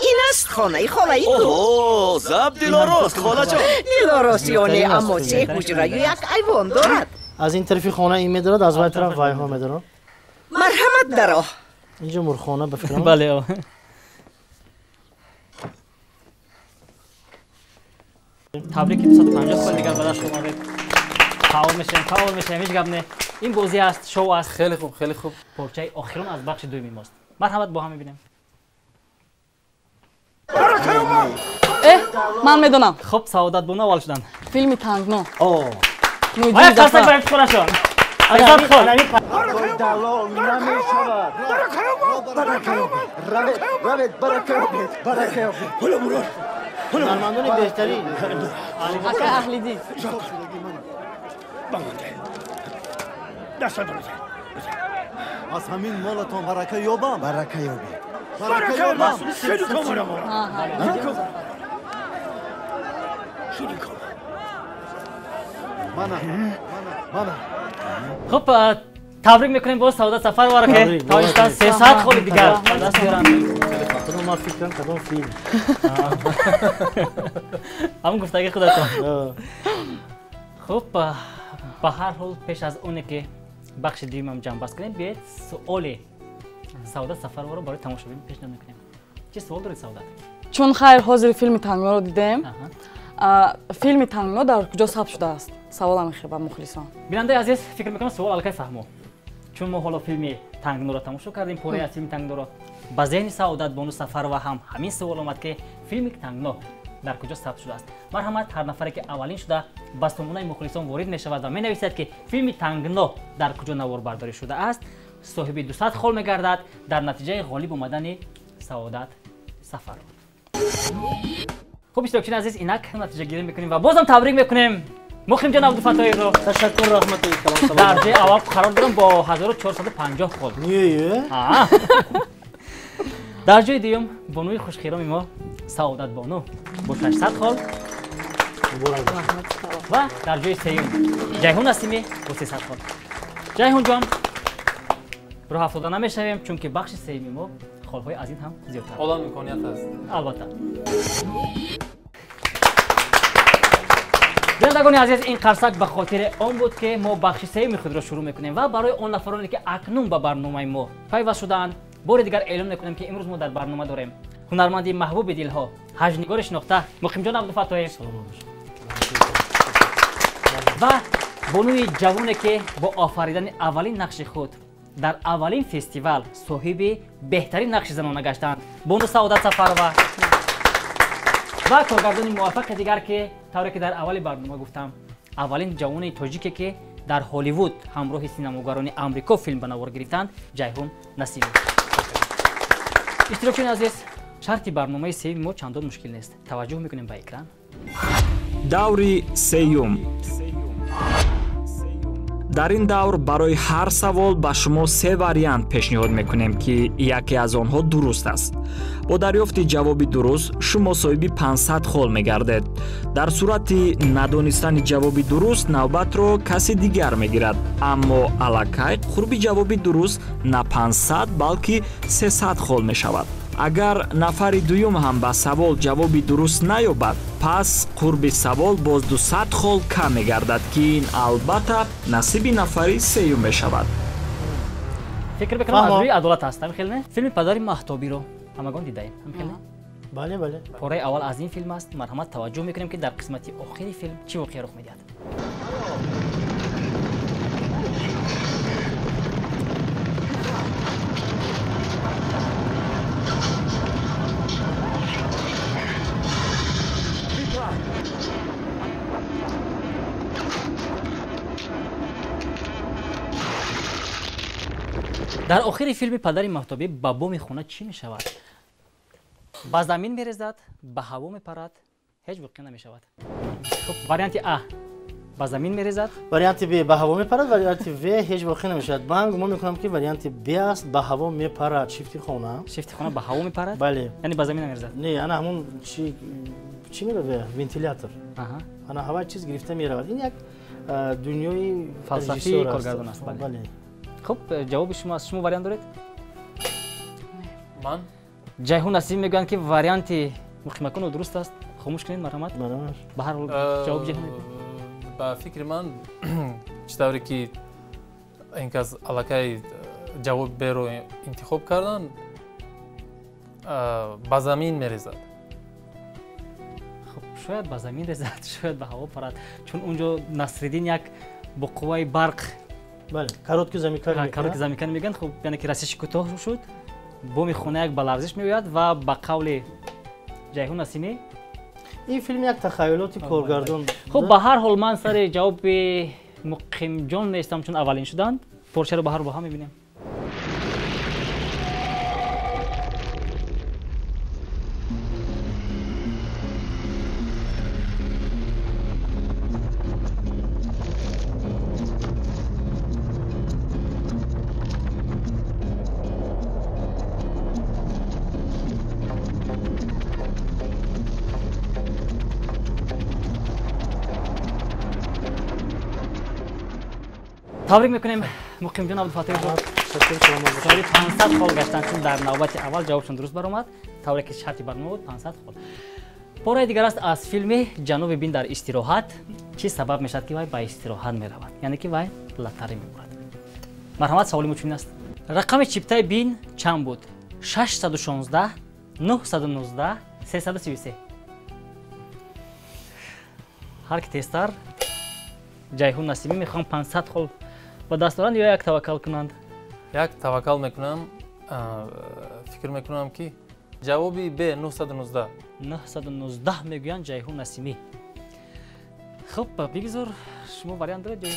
Ин аст хонаи холаи ту. Оҳо, заб Дилорост, холаҷон. Дилорост ё не, аммо се ҳуҷраю як айвон дорад. Аз ин тарафи хона ин медорад, аз вай тараф вайҳо медорад. Марҳамат, даро. Инҷо мурғхона ба фикрам. Бале. Табрики 250 хол дигар ба даст омадед. Фаъол мешавем, фаъол мешавем, ҳеҷ гап не. Ин бозӣ аст, шоу аст. Хеле хуб, хеле хуб. Порчаи охирон аз бахши дуюми мост. Марҳамат, бо ҳам мебинем. Ман медонам. Хуб, Саодат бону аввал шуданд. Филми Тангно. О. Оя қарсак барои ифтихорашон. Азад хол. Далол намешавад. Равед, равед, барака ёбед, барака ёбед. Ҳоло мурод. Ҳунармандони беҳтарин. Ака Аҳлидин. Аз ҳамин молатон барака ёбам. Барака ёбед. Барака ёбам. Хуб, табрик мекунем боз Саодат Сафароваро, ки тавонистанд 300 холи дигар ба даст биёранд. Ман фикр кардам кадом филм. Ҳамон гуфтагии худатон. Хуб, ба ҳар ҳол пеш аз оне ки бахши дуюмам ҷамъбаст кунем, биёед суоли Саодат Сафарованро барои тамошобин пешниҳод мекунем. Чӣ суол доред, Саодат? Чун хайр ҳозир филми Тангноро дидем, филми Тангно дар куҷо сабт шудааст? Саволам хеле ба мухлисон. Бинандаи азиз, фикр мекунам суол аллакай фаҳмо. Чун мо ҳоло филми Тангноро тамошо кардем, пораи аз филми Тангноро, ба зеҳни Саодат бону Сафарова ҳам ҳамин суол омад, ки филми Тангно дар куҷо сабт шудааст. Марҳамат, ҳар нафаре ки аввалин шуда ба сомонаи мухлисон ворид мешавад ва менависад, ки филми Тангно дар куҷо наворбардорӣ шудааст, соҳиби 200 хол мегардад дар натиҷаи ғолиб омадани Саодат Сафарова. Хуб, иштирокчиёни азиз, инак натиҷагирӣ мекунем ва бозам табрик мекунем Муқимҷон Абдуфаттоевро. Ташаккур, раҳмати калон. Дар ҷои аввал қарор дорам бо 1450 хол. Дар ҷои дуюм бонуи хушхироми мо Саодат бону бо 600 хол ва дар ҷои сеюм Ҷайҳун Насимӣ бо 300 хол. Ҷайҳунҷон, роҳ афтода намешавем, чунки бахши сеюми мо холҳои аз ин ҳам зиёдтар. Ҳолам имконият аст. Албатта. Бинандагони азиз, ин қарсак ба хотири он буд, ки мо бахши сеюми худро шурӯъ мекунем ва барои он нафароне, ки акнун ба барномаи мо пайваст шудаанд, бори дигар эълон мекунем, ки имрӯз мо дар барнома дорем ҳунарманди маҳбуби дилҳо, ҳаҷнигори шинохта Муқимҷон Абдуфаттоев ва бонуи ҷавоне, ки бо офаридани аввалин нақши худ дар аввалин фестивал соҳиби беҳтарин нақши занона гаштанд, бону Саодат Сафарова ва коргардони муваффақи дигар, ки тавре ки дар аввали барнома гуфтам, аввалин ҷавони тоҷике, ки дар Ҳолливуд ҳамроҳи синамогарони Амрико филм ба навор гирифтанд, Ҷайҳун Насимов. Иштирокчиёни азиз, шарти барномаи сеюми мо чандон мушкил нест. Таваҷҷӯҳ мекунем ба экран. Даври сеюм. Дар ин давр барои ҳар савол ба шумо се вариант пешниҳод мекунем, ки яке аз онҳо дуруст аст. Бо дарёфти ҷавоби дуруст шумо соҳиби 500 хол мегардед. Дар сурати надонистани ҷавоби дуруст навбатро каси дигар мегирад, аммо аллакай қурби ҷавоби дуруст на 500, балки 300 хол мешавад. Агар нафари дуюм ҳам ба савол ҷавоби дуруст наёбад, пас қурби савол боз 200 хол кам мегардад, ки ин албатта насиби нафари сеюм мешавад. Фикр мекунам аз рӯи адолат аст, ҳамин хел не? Филми Падари Маҳтобиро ҳамагон дидаем, ҳамин хел не? Бале, бале. Пораи аввал аз ин филм аст. Марҳамат, таваҷҷӯҳ мекунем, ки дар қисмати охири филм чӣ воқеа рух медиҳад. Дар охири филми Падари Маҳтобӣ ба боми хона чӣ мешавад? Ба замин мерезад, ба ҳаво мепарад, ҳеҷ воқеа намешавад. Хуб, варианти А Ба замин мерезад. Варианти Б ба ҳаво мепарад, варианти В ҳеҷ воқеъ намешавад. Ман гумон мекунам, ки варианти Б аст, ба ҳаво мепарад, шифти хона. Шифти хона ба ҳаво мепарад? Бале. Яъне ба замин намерезад? Не, ана ҳамон чӣ меравад? Вентилятор. Ана ҳава чиз гирифта меравад. Ин як дунёи фалсафии коргардон аст. Бале. Хуб, ҷавоби шумо аст. Шумо вариант доред? Ман? Ҷайҳун Насимӣ мегӯянд, ки варианти Муқимакунов дуруст аст. Хомӯш кунед, марҳамат. Ба ҳар ҳол ҷавоби ҷайҳун. Ба фикри ман, чӣ тавре ки ин кас аллакай ҷавоби Б-ро интихоб карданд, ба замин мерезад. Хуб, шояд ба замин резад, шояд ба ҳаво парад, чун унҷо Насриддин як бо қувваи барқ, бале, короткий замикание, короткий замикание мегӯянд. Хуб, яъне ки расиши кӯтоҳ шуд, боми хона як ба ларзиш меояд ва ба қавли Ҷайҳун Насимӣ ин филм як тахайюлоти коргардон. Хуб, ба ҳар ҳол ман сари ҷавоби Муқимҷон меистам, чун аввалин шуданд. Порчаро ба ҳар бо ҳам мебинем. Табрик мекунем Муқимҷон Абдуфаттоевро. Соҳиби 500 хол гаштанд, чун дар навбати аввал ҷавобшон дуруст баромад. Тавре ки шарти барнома буд, 500 хол. Пораи дигар аст аз филми Ҷаноби Бин дар истироҳат. Чӣ сабаб мешавад, ки вай ба истироҳат меравад? Яъне ки вай лотарӣ мебурад. Марҳамат, саволи мо чунин аст. Рақами чиптаи Бин чанд буд? 616, 919, 333. Ҳар ки тезтар, Ҷайҳун Насимӣ мехоҳам 500 хол ба даст доранд ё як таваккал кунанд? Як таваккал мекунам. Фикр мекунам, ки ҷавоби Б 919. 919 мегӯянд Ҷайҳун Насимӣ. Хуб, бигзор шумо вариант доред ё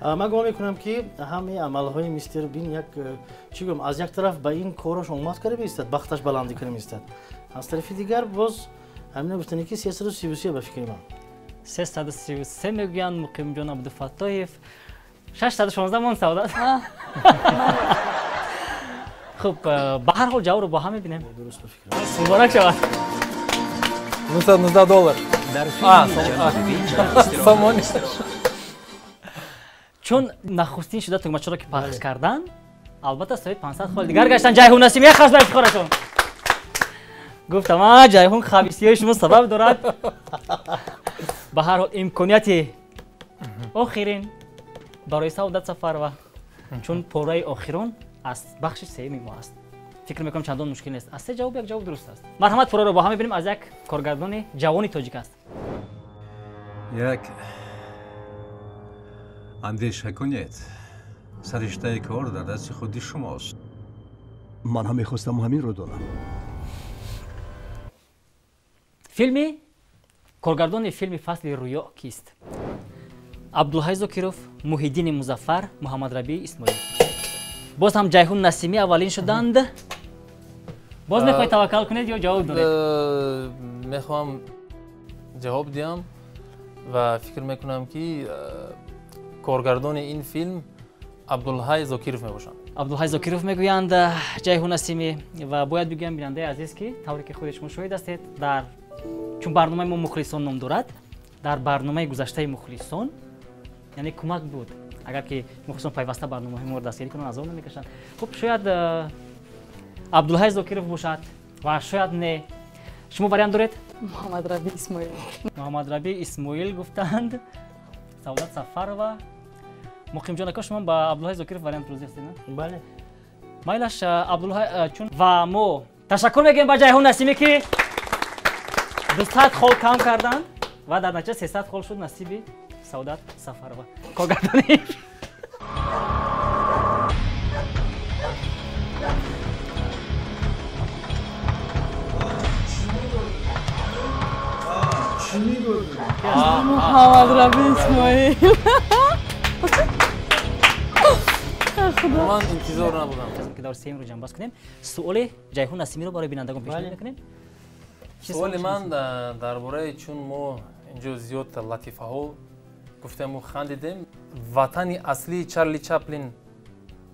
Ман гумон мекунам, ки ҳамаи амалҳои мистер Бин як чӣ гӯям, аз як тараф ба ин кораш омад карда меистад, бахташ баландӣ карда меистад, аз тарафи дигар боз ҳамина гуфтане, ки 333 ба фикри ман. 333 мегӯянд Муқимҷон Абдуфаттоев. 616 мон савдат. Хуб, ба ҳар ҳол ҷавобро бо ҳам мебинем. Муборак шавад. 919 доллар. Сомонӣ. Чун нахустин шуда тугмачаро ки пахш карданд, албатта соҳиби 500 хол дигар гаштанд. Ҷайҳун Насимӣ, як хаст ба ифтихорашон. Гуфтам, а Ҷайҳун, хабисиҳои шумо сабаб дорад. Ба ҳар ҳол имконияти охирин барои Саодат Сафарова, чун пораи охирон аз бахши сеюми мо аст. Фикр мекунам, чандон мушкил нест. Аз се ҷавоб як ҷавоб дуруст аст. Марҳамат, пораро бо ҳам мебинем, аз як коргардони ҷавони тоҷик аст. Як андеша кунед, сариштаи кор дар дасти худи шумост. Ман ҳам мехостам ҳаминро донам. Филми коргардони филми Фасли рӯё кист? Абдулҳай Зокиров, Муҳиддини Музаффар, Муҳаммадрабӣ Исмоил. Боз ҳам Ҷайҳун Насимӣ аввалин шуданд. Боз мехоҳед таваккал кунед ё ҷавоб доред? Мехоҳам ҷавоб диҳам ва фикр мекунам, ки коргардони ин филм Абдулҳай Зокиров мебошанд. Абдулҳай Зокиров мегӯянд Ҷайҳун Насимӣ. Ва бояд бигӯям, бинандаи азиз, ки тавре ки худи шумо шоҳид ҳастед, дар чун барномаи мо Мухлисон ном дорад, дар барномаи гузаштаи Мухлисон, яъне кӯмак буд, агар ки мухлисон пайваста барномаҳои моро дастгирӣ кунанд, азоб намекашанд. Хуб, шояд Абдулҳай Зокиров бошад ва шояд не. Шумо вариант доред? Муҳаммадрабӣ Исмоил. Муҳаммадрабӣ Исмоил гуфтанд Саодат Сафарова. Муқимҷон ака, шумо ба Абдулҳай Зокиров вариант розӣ ҳастед, на? Бале. Майлаш, Абдулҳай, чун ва мо ташаккур мегӯем ба Ҷайҳун Насимӣ, ки 200 хол кам карданд ва дар натиҷа 300 хол шуд насиби Саодат Сафарова. Коргардони Муҳаммадрабӣ Исмоил. Ман интизор набудам. Ки даври сеюмро ҷамъбаст кунем, суоли Ҷайҳун Насимиро барои бинандагон пешниҳод мекунем. Суоли ман дар бораи, чун мо инҷо зиёд латифаҳо Гуфтему хандидем. Ватани аслии Чарли Чаплин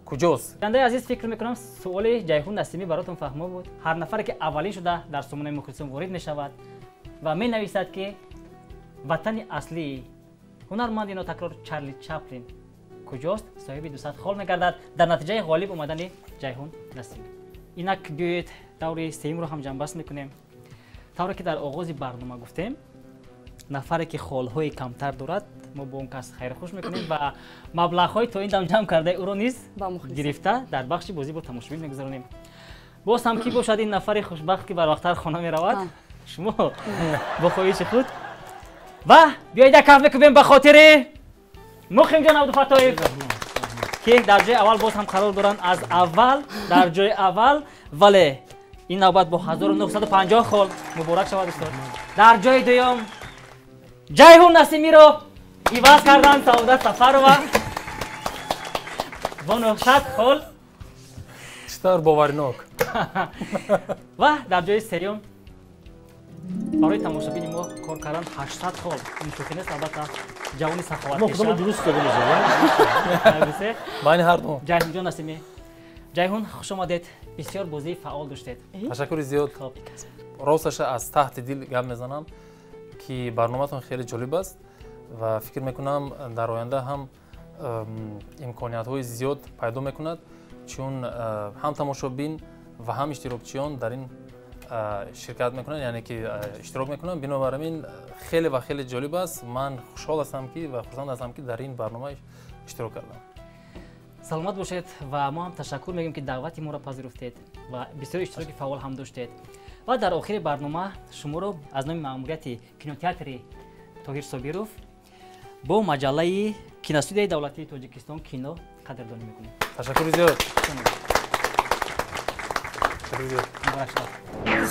куҷост? Бинандаи азиз, фикр мекунам суоли Ҷайҳун Насимӣ баротон фаҳмо буд. Ҳар нафаре ки аввалин шуда дар сомонаи мухлисон ворид мешавад ва менависад, ки ватани аслии ҳунарманди нотакрор Чарли Чаплин куҷост, соҳиби 200 хол мегардад дар натиҷаи ғолиб омадани Ҷайҳун Насимӣ. Инак биёед даври сеюмро ҳам ҷамъбаст мекунем. Тавре ки дар оғози барнома гуфтем, нафаре ки холҳои камтар дорад, мо бо он кас хайрхуш мекунем ва маблағҳои то ин дам ҷамъ кардаи ӯро низ гирифта дар бахши бозӣ бо тамошобин мегузаронем. Боз ҳам кӣ бошад ин нафари хушбахт, ки барвақттар хона меравад? Шумо бо хоҳиши худ. Ва биёед як каф мекӯбем ба хотири Муқимҷон Абдуфаттоев, ки дар ҷои аввал боз ҳам қарор доранд, аз аввал дар ҷои аввал, вале ин навбат бо 1950 хол. Муборак шавад, устод. Дар ҷои дуюм Ҷайҳун Насимиро иваз кардан Саодат Сафарова бо 900 хол. Чӣ тавр боваринок! Ва дар ҷои сеюм барои тамошобини мо кор кардан 800 хол. Ин шӯхӣ нест, албатта, ҷавони саховатпеша. Мо дуруст дода мешавад. Байни ҳар ду. Ҷайҳунҷон Насимӣ. Ҷайҳун, хуш омадед. Бисёр бозии фаъол доштед. Ташаккури зиёд. Росташа аз таҳти дил гап мезанам, ки барноматон хеле ҷолиб аст ва фикр мекунам дар оянда ҳам имкониятҳои зиёд пайдо мекунад, чун ҳам тамошобин ва ҳам иштирокчиён дар ин ширкат мекунанд, яъне ки иштирок мекунанд. Бинобар ин хеле ва хеле ҷолиб аст. Ман хушҳол ҳастам ки ва хурсанд ҳастам, ки дар ин барнома иштирок кардам. Саломат бошед ва мо ҳам ташаккур мегӯем, ки даъвати моро пазируфтед ва бисёр иштироки фаъол ҳам доштед. Ва дар охири барнома шуморо аз номи маъмурияти кинотеатри Тоҳир Собиров бо маҷаллаи киностудияи давлатии Тоҷикистон «Кино» қадрдонӣ мекунем. Ташаккури зиёд.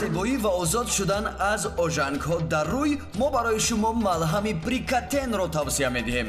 Зебоӣ ва озод шудан аз ожангҳо дар рӯй, мо барои шумо малҳами Прикатенро тавсия медиҳем.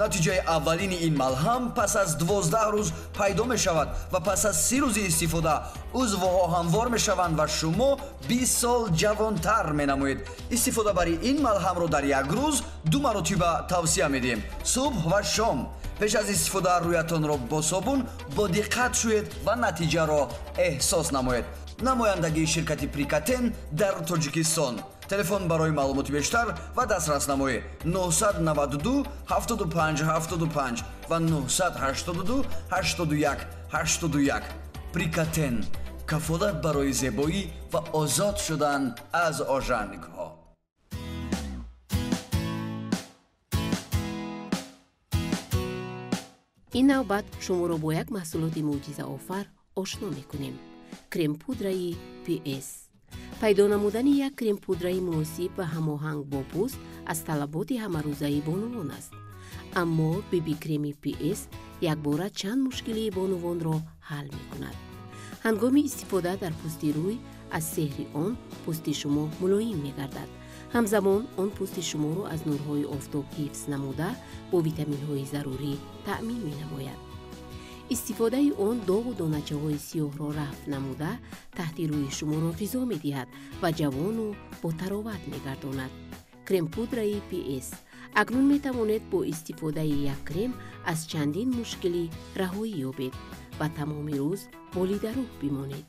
Натиҷаи аввалини ин малҳам пас аз 12 рӯз пайдо мешавад ва пас аз 30 рӯзи истифода узвҳо ҳамвор мешаванд ва шумо 20 сол ҷавонтар менамоед. Истифодабари ин малҳамро дар як рӯз 2 маротиба тавсия медиҳем: субҳ ва шом. Пеш аз истифода рӯятонро бо собун бо диққат шӯед ва натиҷаро эҳсос намоед. Намояндагии ширкати Прикатен дар Тоҷикистон. Телефон барои маълумоти бештар ва дастрас намоӣ 992 75 75 ва 982 81 81. Прикатен кафолат барои зебоӣ ва озод шудан аз ожангҳо. Ин навбат шуморо бо як маҳсулоти мӯъҷизаофар ошно мекунем: крем-пудраи PS. Пайдо намудани як крем-пудраи муносиб ва ҳамоҳанг бо пӯст аз талаботи ҳамарӯзаи бонувон аст. Аммо биби-креми PS якбора чанд мушкилии бонувонро ҳал мекунад. Ҳангоми истифода дар пӯсти рӯй аз сеҳри он пӯсти шумо мулоим мегардад. Ҳамзамон он пӯсти шуморо аз нурҳои офтоб ҳифз намуда бо витаминҳои зарурӣ таъмин менамояд. Истифодаи он доғу доначаҳои сиёҳро рафъ намуда таҳти рӯи шуморо ғизо медиҳад ва ҷавону ботароват мегардонад. Крем-пудраи PS. Акнун метавонед бо истифодаи як крем аз чандин мушкилӣ раҳоӣ ёбед ва тамоми рӯз болидарӯҳ бимонед.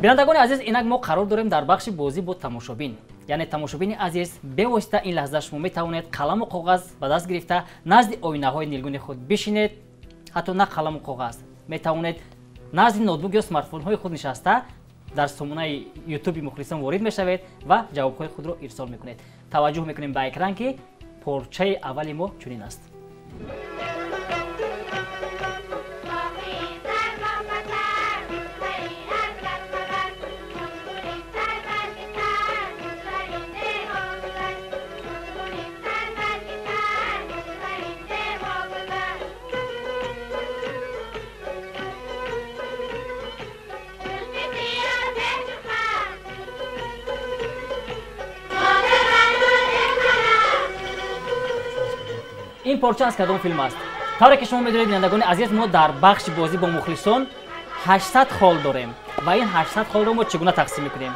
Бинандагони азиз, инак мо қарор дорем дар бахши бозӣ бо тамошобин. Яъне тамошобини азиз, бевосита ин лаҳза шумо метавонед қаламу коғаз ба даст гирифта назди оинаҳои нилгуни худ бишинед. Ҳатто на қаламу коғаз, метавонед назди ноутбук ё смартфонҳои худ нишаста дар сомонаи ютуби мухлисон ворид мешавед ва ҷавобҳои худро ирсол мекунед. Таваҷҷӯҳ мекунем ба экран, ки порчаи аввали мо чунин аст. Ин порча аз кадом филм аст? Тавре ки шумо медонед, бинандагони азиз, мо дар бахши бозӣ бо мухлисон 800 хол дорем ва ин 800 холро мо чӣ гуна тақсим мекунем?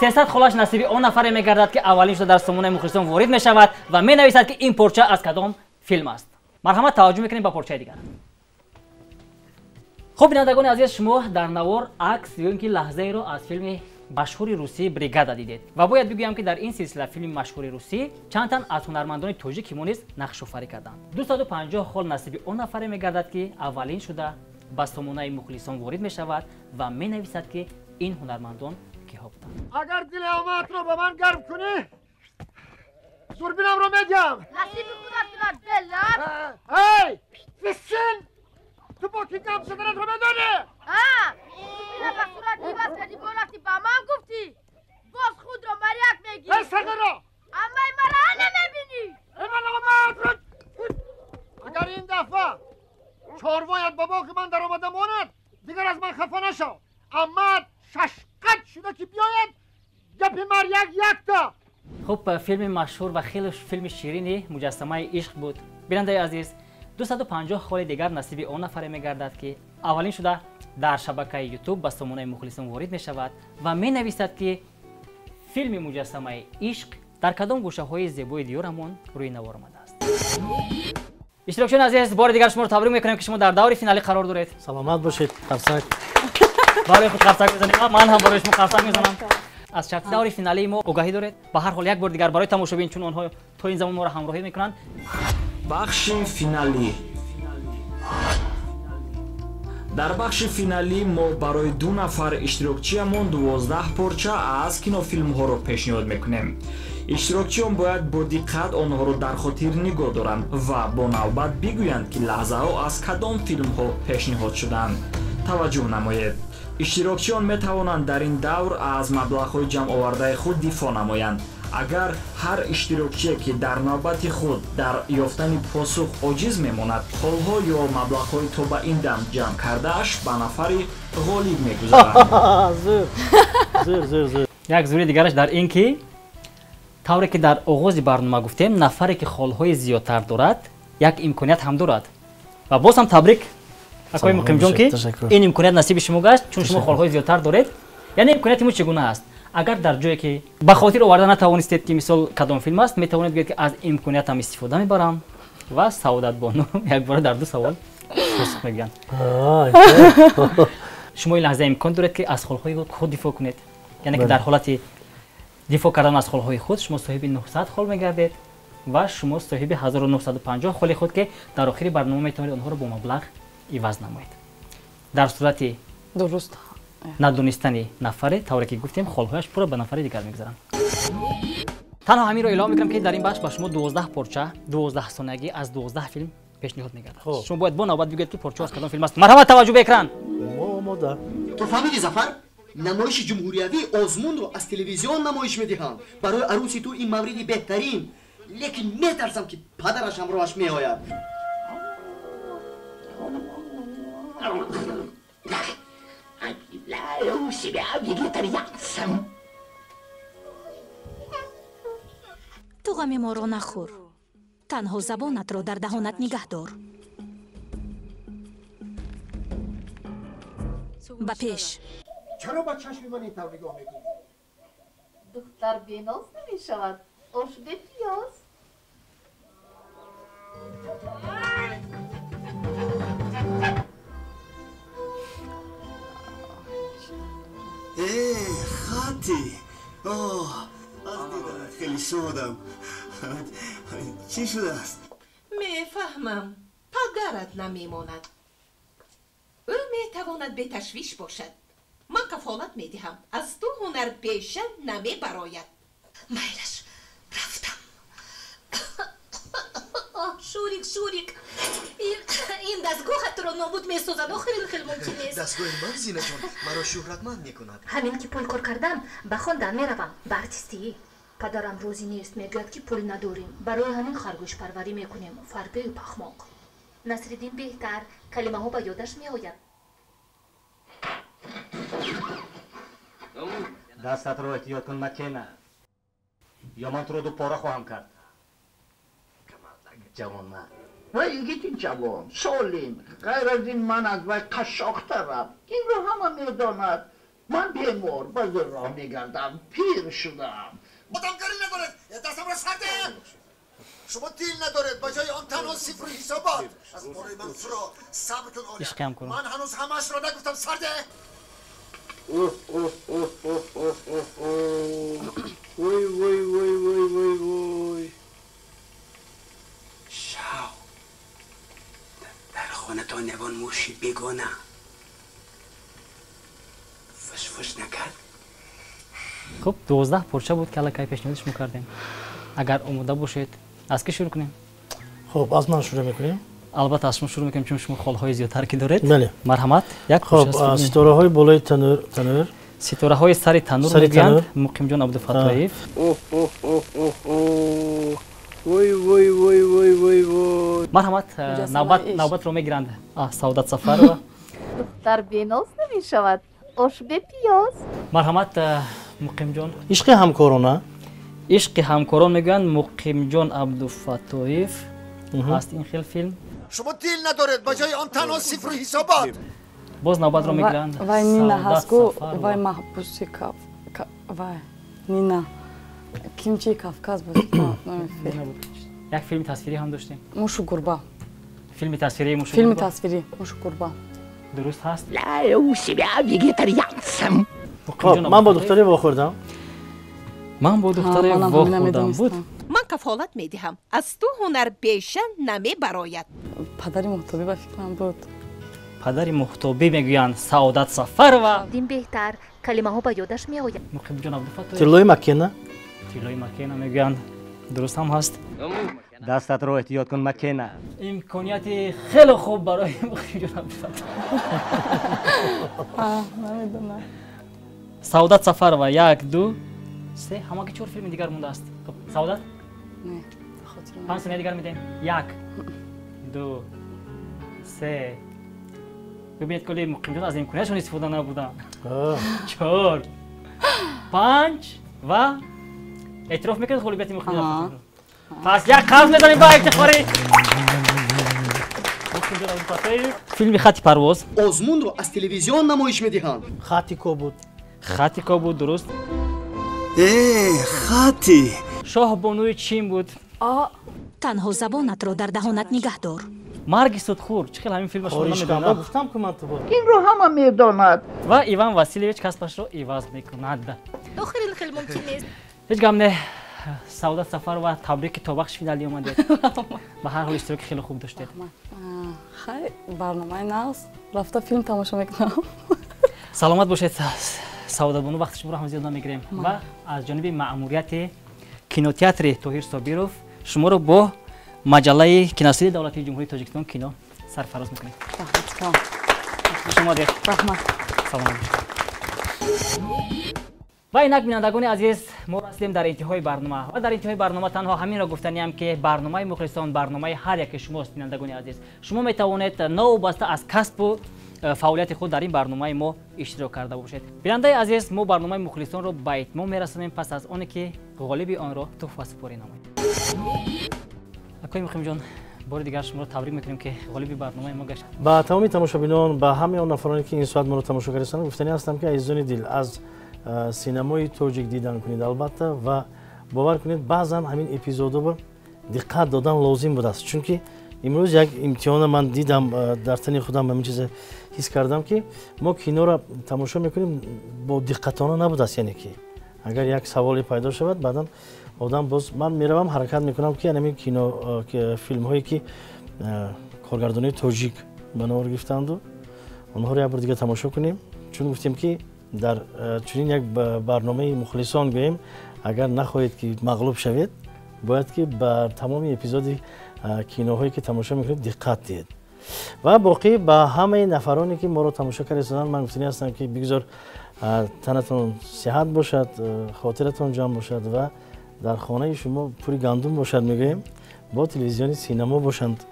300 холаш насиби он нафаре мегардад, ки аввалин шуда дар сомонаи мухлисон ворид мешавад ва менависад, ки ин порча аз кадом филм аст. Марҳамат, таваҷҷӯҳ мекунем ба порчаи дигар. Хуб, бинандагони азиз, шумо дар навор акс ё ин ки лаҳзаеро аз филми машҳури русӣ «Бригада» дидед ва бояд бигӯям, ки дар ин силсила филми машҳури русӣ чанд тан аз ҳунармандони тоҷики мо низ нақшофарӣ карданд. 250 хол насиби он нафаре мегардад, ки аввалин шуда ба сомонаи мухлисон ворид мешавад ва менависад, ки ин ҳунармандон киҳо буданд. Агар дили омадро ба ман гарм кунӣ, дурбинамро медиҳам. Насиби худат кунад, беллат. Эй, фисин, ту бо ки гап заданатро медонӣ? Дурбина ба сурат иваз кардӣ, бо рафтӣ ба ман гуфтӣ, боз худро маряк мегирӣ. Эй, сағиро! Аммаи мара ана мебинӣ. Эй, ман омадро, агар ин дафъа чорвоят ба боғи ман даромада монад, дигар аз ман хафа нашав. Аммаат шашқат шуда ки биёяд, гапи маряк якта. Хуб, филми машҳур ва хеле филми ширини «Муҷассамаи ишқ» буд. Бинандаи азиз, 250 холи дигар насиби он нафаре мегардад, ки аввалин шуда дар шабакаи Ютуб ба сомонаи мухлисон ворид мешавад ва менависад, ки филми «Муҷассамаи ишқ» дар кадом гӯшаҳои зебои диёрамон рӯи навор омадааст. Иштирокчиёни азиз, бори дигар шуморо табрик мекунем, ки шумо дар даври финалӣ қарор доред. Саломат бошед. Қарсак барои худ қарсак мезанем, ман ҳам барои шумо қарсак мезанам. Аз шарти даври финалии мо огаҳӣ доред. Ба ҳар ҳол, як бор дигар барои тамошобин, чун онҳо то ин замон моро ҳамроҳӣ мекунанд. Бахши финалӣ. Дар бахши финалӣ мо барои ду нафар иштирокчиямон 12 порча аз кинофилмҳоро пешниҳод мекунем. Иштирокчиён бояд бо диққат онҳоро дар хотир нигоҳ доранд ва бо навбат бигӯянд, ки лаҳзаҳо аз кадом филмҳо пешниҳод шуданд. Таваҷҷӯҳ намоед. Иштирокчиён метавонанд дар ин давр аз маблағҳои ҷамъовардаи худ дифоъ намоянд. Агар ҳар иштирокчие, ки дар навбати худ дар ёфтани посух оҷиз мемонад, холҳо ё маблағҳои то ба ин дам ҷамъ кардааш ба нафари ғолиб мегузаранд. Як зури дигараш дар ин ки, тавре ки дар оғози барнома гуфтем, нафаре ки холҳои зиёдтар дорад, як имконият ҳам дорад. Ва боз ҳам табрик, акои Муқимҷон, ки ин имконият насиби шумо гашт, чун шумо холҳои зиёдтар доред. Яъне имконияти мо чӣ гуна аст? Агар дар ҷое ки ба хотир оварда натавонистед, ки мисол кадом филм аст, метавонед гӯед, ки аз имкониятам истифода мебарам, ва Саодатбону якбора дар ду савол посух мегӯянд. Шумо ин лаҳза имкон доред, ки аз холҳои худ дифоъ кунед. Яъне ки дар ҳолати дифоъ кардан аз холҳои худ шумо соҳиби 900 хол мегардед ва шумо соҳиби 1950 холи худ, ки дар охири барнома метавонед онҳоро бо маблағ иваз намоед. Дар сурати дуруст надонистани нафаре, тавре ки гуфтем, холҳояш пурра ба нафари дигар мегузаранд. Танҳо ҳаминро эълом мекунам, ки дар ин бахш ба шумо 12 порча 12 сониягӣ аз 12 филм пешниҳод мегардад. Шумо бояд бо навбат бигӯед, ки порчаҳо аз кадом филм аст. Марҳамат, таваҷҷӯҳ ба экран. Мо омода. Ту фаҳмидӣ, Зафар? Намоиши ҷумҳуриявии озмунро аз телевизион намоиш медиҳанд. Барои арӯси ту ин мавриди беҳтарин, лекин метарсам, ки падараш ҳамроҳаш меояд. Объявляю себя вегетарианцем. Ту ғами моро нахӯр, танҳо забонатро дар даҳонат нигаҳ дор. Ба пеш. Чаро ба чашми ман ин тавр нигоҳ мекунӣ? Духтар беноз намешавад, ош бепиёз. Э, Хати! Оҳ, аз диданат хеле шодам. Чӣ шудааст? Мефаҳмам, падарат намемонад. Ӯ метавонад беташвиш бошад. Ман кафолат медиҳам, аз ту ҳунарпеша намебарояд. Майлаш, рафтам. Шурик, Шурик, ин дастгоҳатро нобуд месозад. Охир ин хел мумкин нест. Дастгоҳи ман, Зинаҷон, маро шӯҳратманд мекунад. Ҳамин ки пул кор кардам, ба хондан меравам, ба артистӣ. Падарам розӣ нест, мегӯяд, ки пул надорем. Барои ҳамин харгӯшпарварӣ мекунем, фарбею пахмоқ. Насриддин беҳтар, калимаҳо ба ёдаш меояд. Дастатро эҳтиёт кун, Макена, ё ман туро дупора хоҳам кард. Ҷавонмард. Вай йигити ҷавон, солим. Ғайр аз ин, ман аз вай қашшоқтарам, инро ҳама медонад. Ман бемор ба зӯр роҳ мегардам, пир шудам. Одамкорӣ надоред, дастамро сарде. Шумо дил надоред, ба ҷои он танҳо сифру ҳисобот. Аз бораи ман фуро, сабр кун Оля. Ишқи ҳамкорон. Ман ҳанӯз ҳамаашро нагуфтам, сарде. Вой, вой, вой, вой, вой, вой. Шав. Дар хонатон ягон муши бегона фушфуш накард? Хуб, 12 порча буд, ки аллакай пешниҳоди шумо кардем. Агар омода бошед, аз ки шурӯъ кунем? Хуб, аз ман шурӯъ мекунем. Албатта, аз шумо шурӯъ мекунем, чун шумо холҳои зиёдтар ки доред. Бале. Марҳамат, як хуб, ситораҳои болои танӯр. Ситораҳои сари танӯр мегӯянд Муқимҷон Абдуфаттоев. Вой, вой, вой, вой, вой, вой. Марҳамат, навбатро мегиранд Саодат Сафарова. Духтар беноз намешавад, ош бепиёз. Марҳамат, Муқимҷон. Ишқи ҳамкорона. Ишқи ҳамкорон мегӯянд Муқимҷон Абдуфаттоев. Ҳаст ин хел филм. Шумо дил надоред, ба ҷои он танҳо сифру ҳисобот. Боз навбатро мегиранд. Вай Нина ҳаст ку, вай маҳбуси вай Нина. Кимчи Кавказ буд. Як филми тасвирӣ ҳам доштем. Мушу гурба. Филми тасвирии мушу гурба. Филми тасвирӣ мушу гурба. Дуруст ҳаст. У себя вегетарианцем. Ман бо духтаре вохӯрдам. Ман бо духтаре вохӯрдам буд. Ман кафолат медиҳам, аз ту ҳунарпеша намебарояд. Падари Муҳтобӣ ба фикрам буд. Падари Муҳтобӣ мегӯянд Саодат Сафарова. Дин беҳтар, калимаҳо ба ёдаш меояд. Муқимҷон Абдуфаттоев. Тиллои Маккена. Тиллои Маккена мегӯянд. Дуруст ҳам ҳаст. Дастатро эҳтиёт кун, Маккена. Имконияти хеле хуб барои Муқимҷон Абдуфаттоев. Намедонам. Саодат Сафарова, 1, 2, 3, ҳамаги 4 филми дигар мондааст. Хуб, Саодат? Не, 5 сония дигар медиҳем. 1, 2, 3. Бибинед, коли Муқимҷон аз имкониятшон истифода набуданд. 4, 5 ва эътироф мекунед ғолибияти Муқимҷон. Пас як қавз мезанем ба ифтихори Муқимҷон Абдуфаттоев. Филми Хати парвоз. Озмунро аз телевизион намоиш медиҳанд. Хати кобуд. Хати кобуд, дуруст. Хати. Шоҳбонуи чин буд. Танҳо забонатро дар даҳонат нигаҳ дор. Марги судхӯр. Чӣ хел ҳамин филмро шумо намедонед? Гуфтам ки ман ту буд. Инро ҳама медонад. Ва Иван Василевич касбашро иваз мекунад. Охир ин хел мумкин нест. Ҳеҷ гап не. Саодат Сафарова, табрик, ки то бахши финалӣ омадед. Ба ҳар ҳол иштироки хеле хуб доштед. Хай, барномаи нағз. Рафта филм тамошо мекунам. Саломат бошед. Саодатбону, вақти шуморо ҳам зиёд намегирем ва аз ҷониби маъмурияти кинотеатри Тоҳир Собиров шуморо бо маҷаллаи киностудияи давлатии Ҷумҳурии Тоҷикистон кино сарфароз мекунем. Хуш омадед. Раҳмат. Саломат бошед. Ва инак, бинандагони азиз, мо расидем дар интиҳои барнома ва дар интиҳои барнома танҳо ҳаминро гуфтаниям, ки барномаи мухлисон барномаи ҳар яке шумост. Бинандагони азиз, шумо метавонед новобаста аз касбу фаъолияти худ дар ин барномаи мо иштирок карда бошед. Бинандаи азиз, мо барномаи мухлисонро ба итмом мерасонем пас аз оне ки ғолиби онро тӯҳфасупорӣ намоем. Акои Муқимҷон, бори дигар шуморо табрик мекунем, ки ғолиби барномаи мо гашт. Ба тамоми тамошобинон, ба ҳамаи он нафароне ки ин соат моро тамошо кардастанд, гуфтанӣ ҳастам, ки азизони дил, аз синамои тоҷик дидан кунед албатта, ва бовар кунед, баъзан ҳамин эпизодҳо диққат додан лозим будааст, чунки имрӯз як имтиҳона ман дидам дар тани худам, ҳамин чиза ҳис кардам, ки мо киноро тамошо мекунем бо диққатона набудааст. Яъне ки агар як саволе пайдо шавад, баъдан одам боз ман меравам, ҳаракат мекунам, ки ҳамин кино филмҳое ки коргардонои тоҷик ба навор гирифтанду онҳоро як бор дига тамошо кунем, чун гуфтем ки дар чунин як барномаи мухлисон гӯем, агар нахоҳед ки мағлуб шавед, бояд ки ба тамоми эпизоди киноҳое ки тамошо мекунед диққат диҳед. Ва боқӣ ба ҳамаи нафароне ки моро тамошо карда, ман гуфтанӣ ҳастам, ки бигзор танатон сиҳат бошад, хотиратон ҷамъ бошад ва дар хонаи шумо пури гандум бошад, мегӯем, бо телевизиони синамо бошанд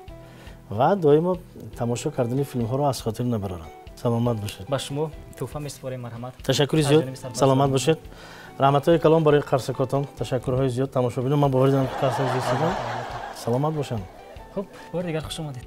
ва доимо тамошо кардани филмҳоро аз хотир набароранд. Саломат бошед. Ба шумо тӯҳфа месупорем, марҳамат. Ташаккури зиёд, саломат бошед. Раҳматҳои калон барои қарсакотон, ташаккурҳои зиёд. Тамошобинон, ман боварӣ дорам, ки қарсак зиёд шудам. Саломат бошанд. Хуб, бори дигар хуш омадед.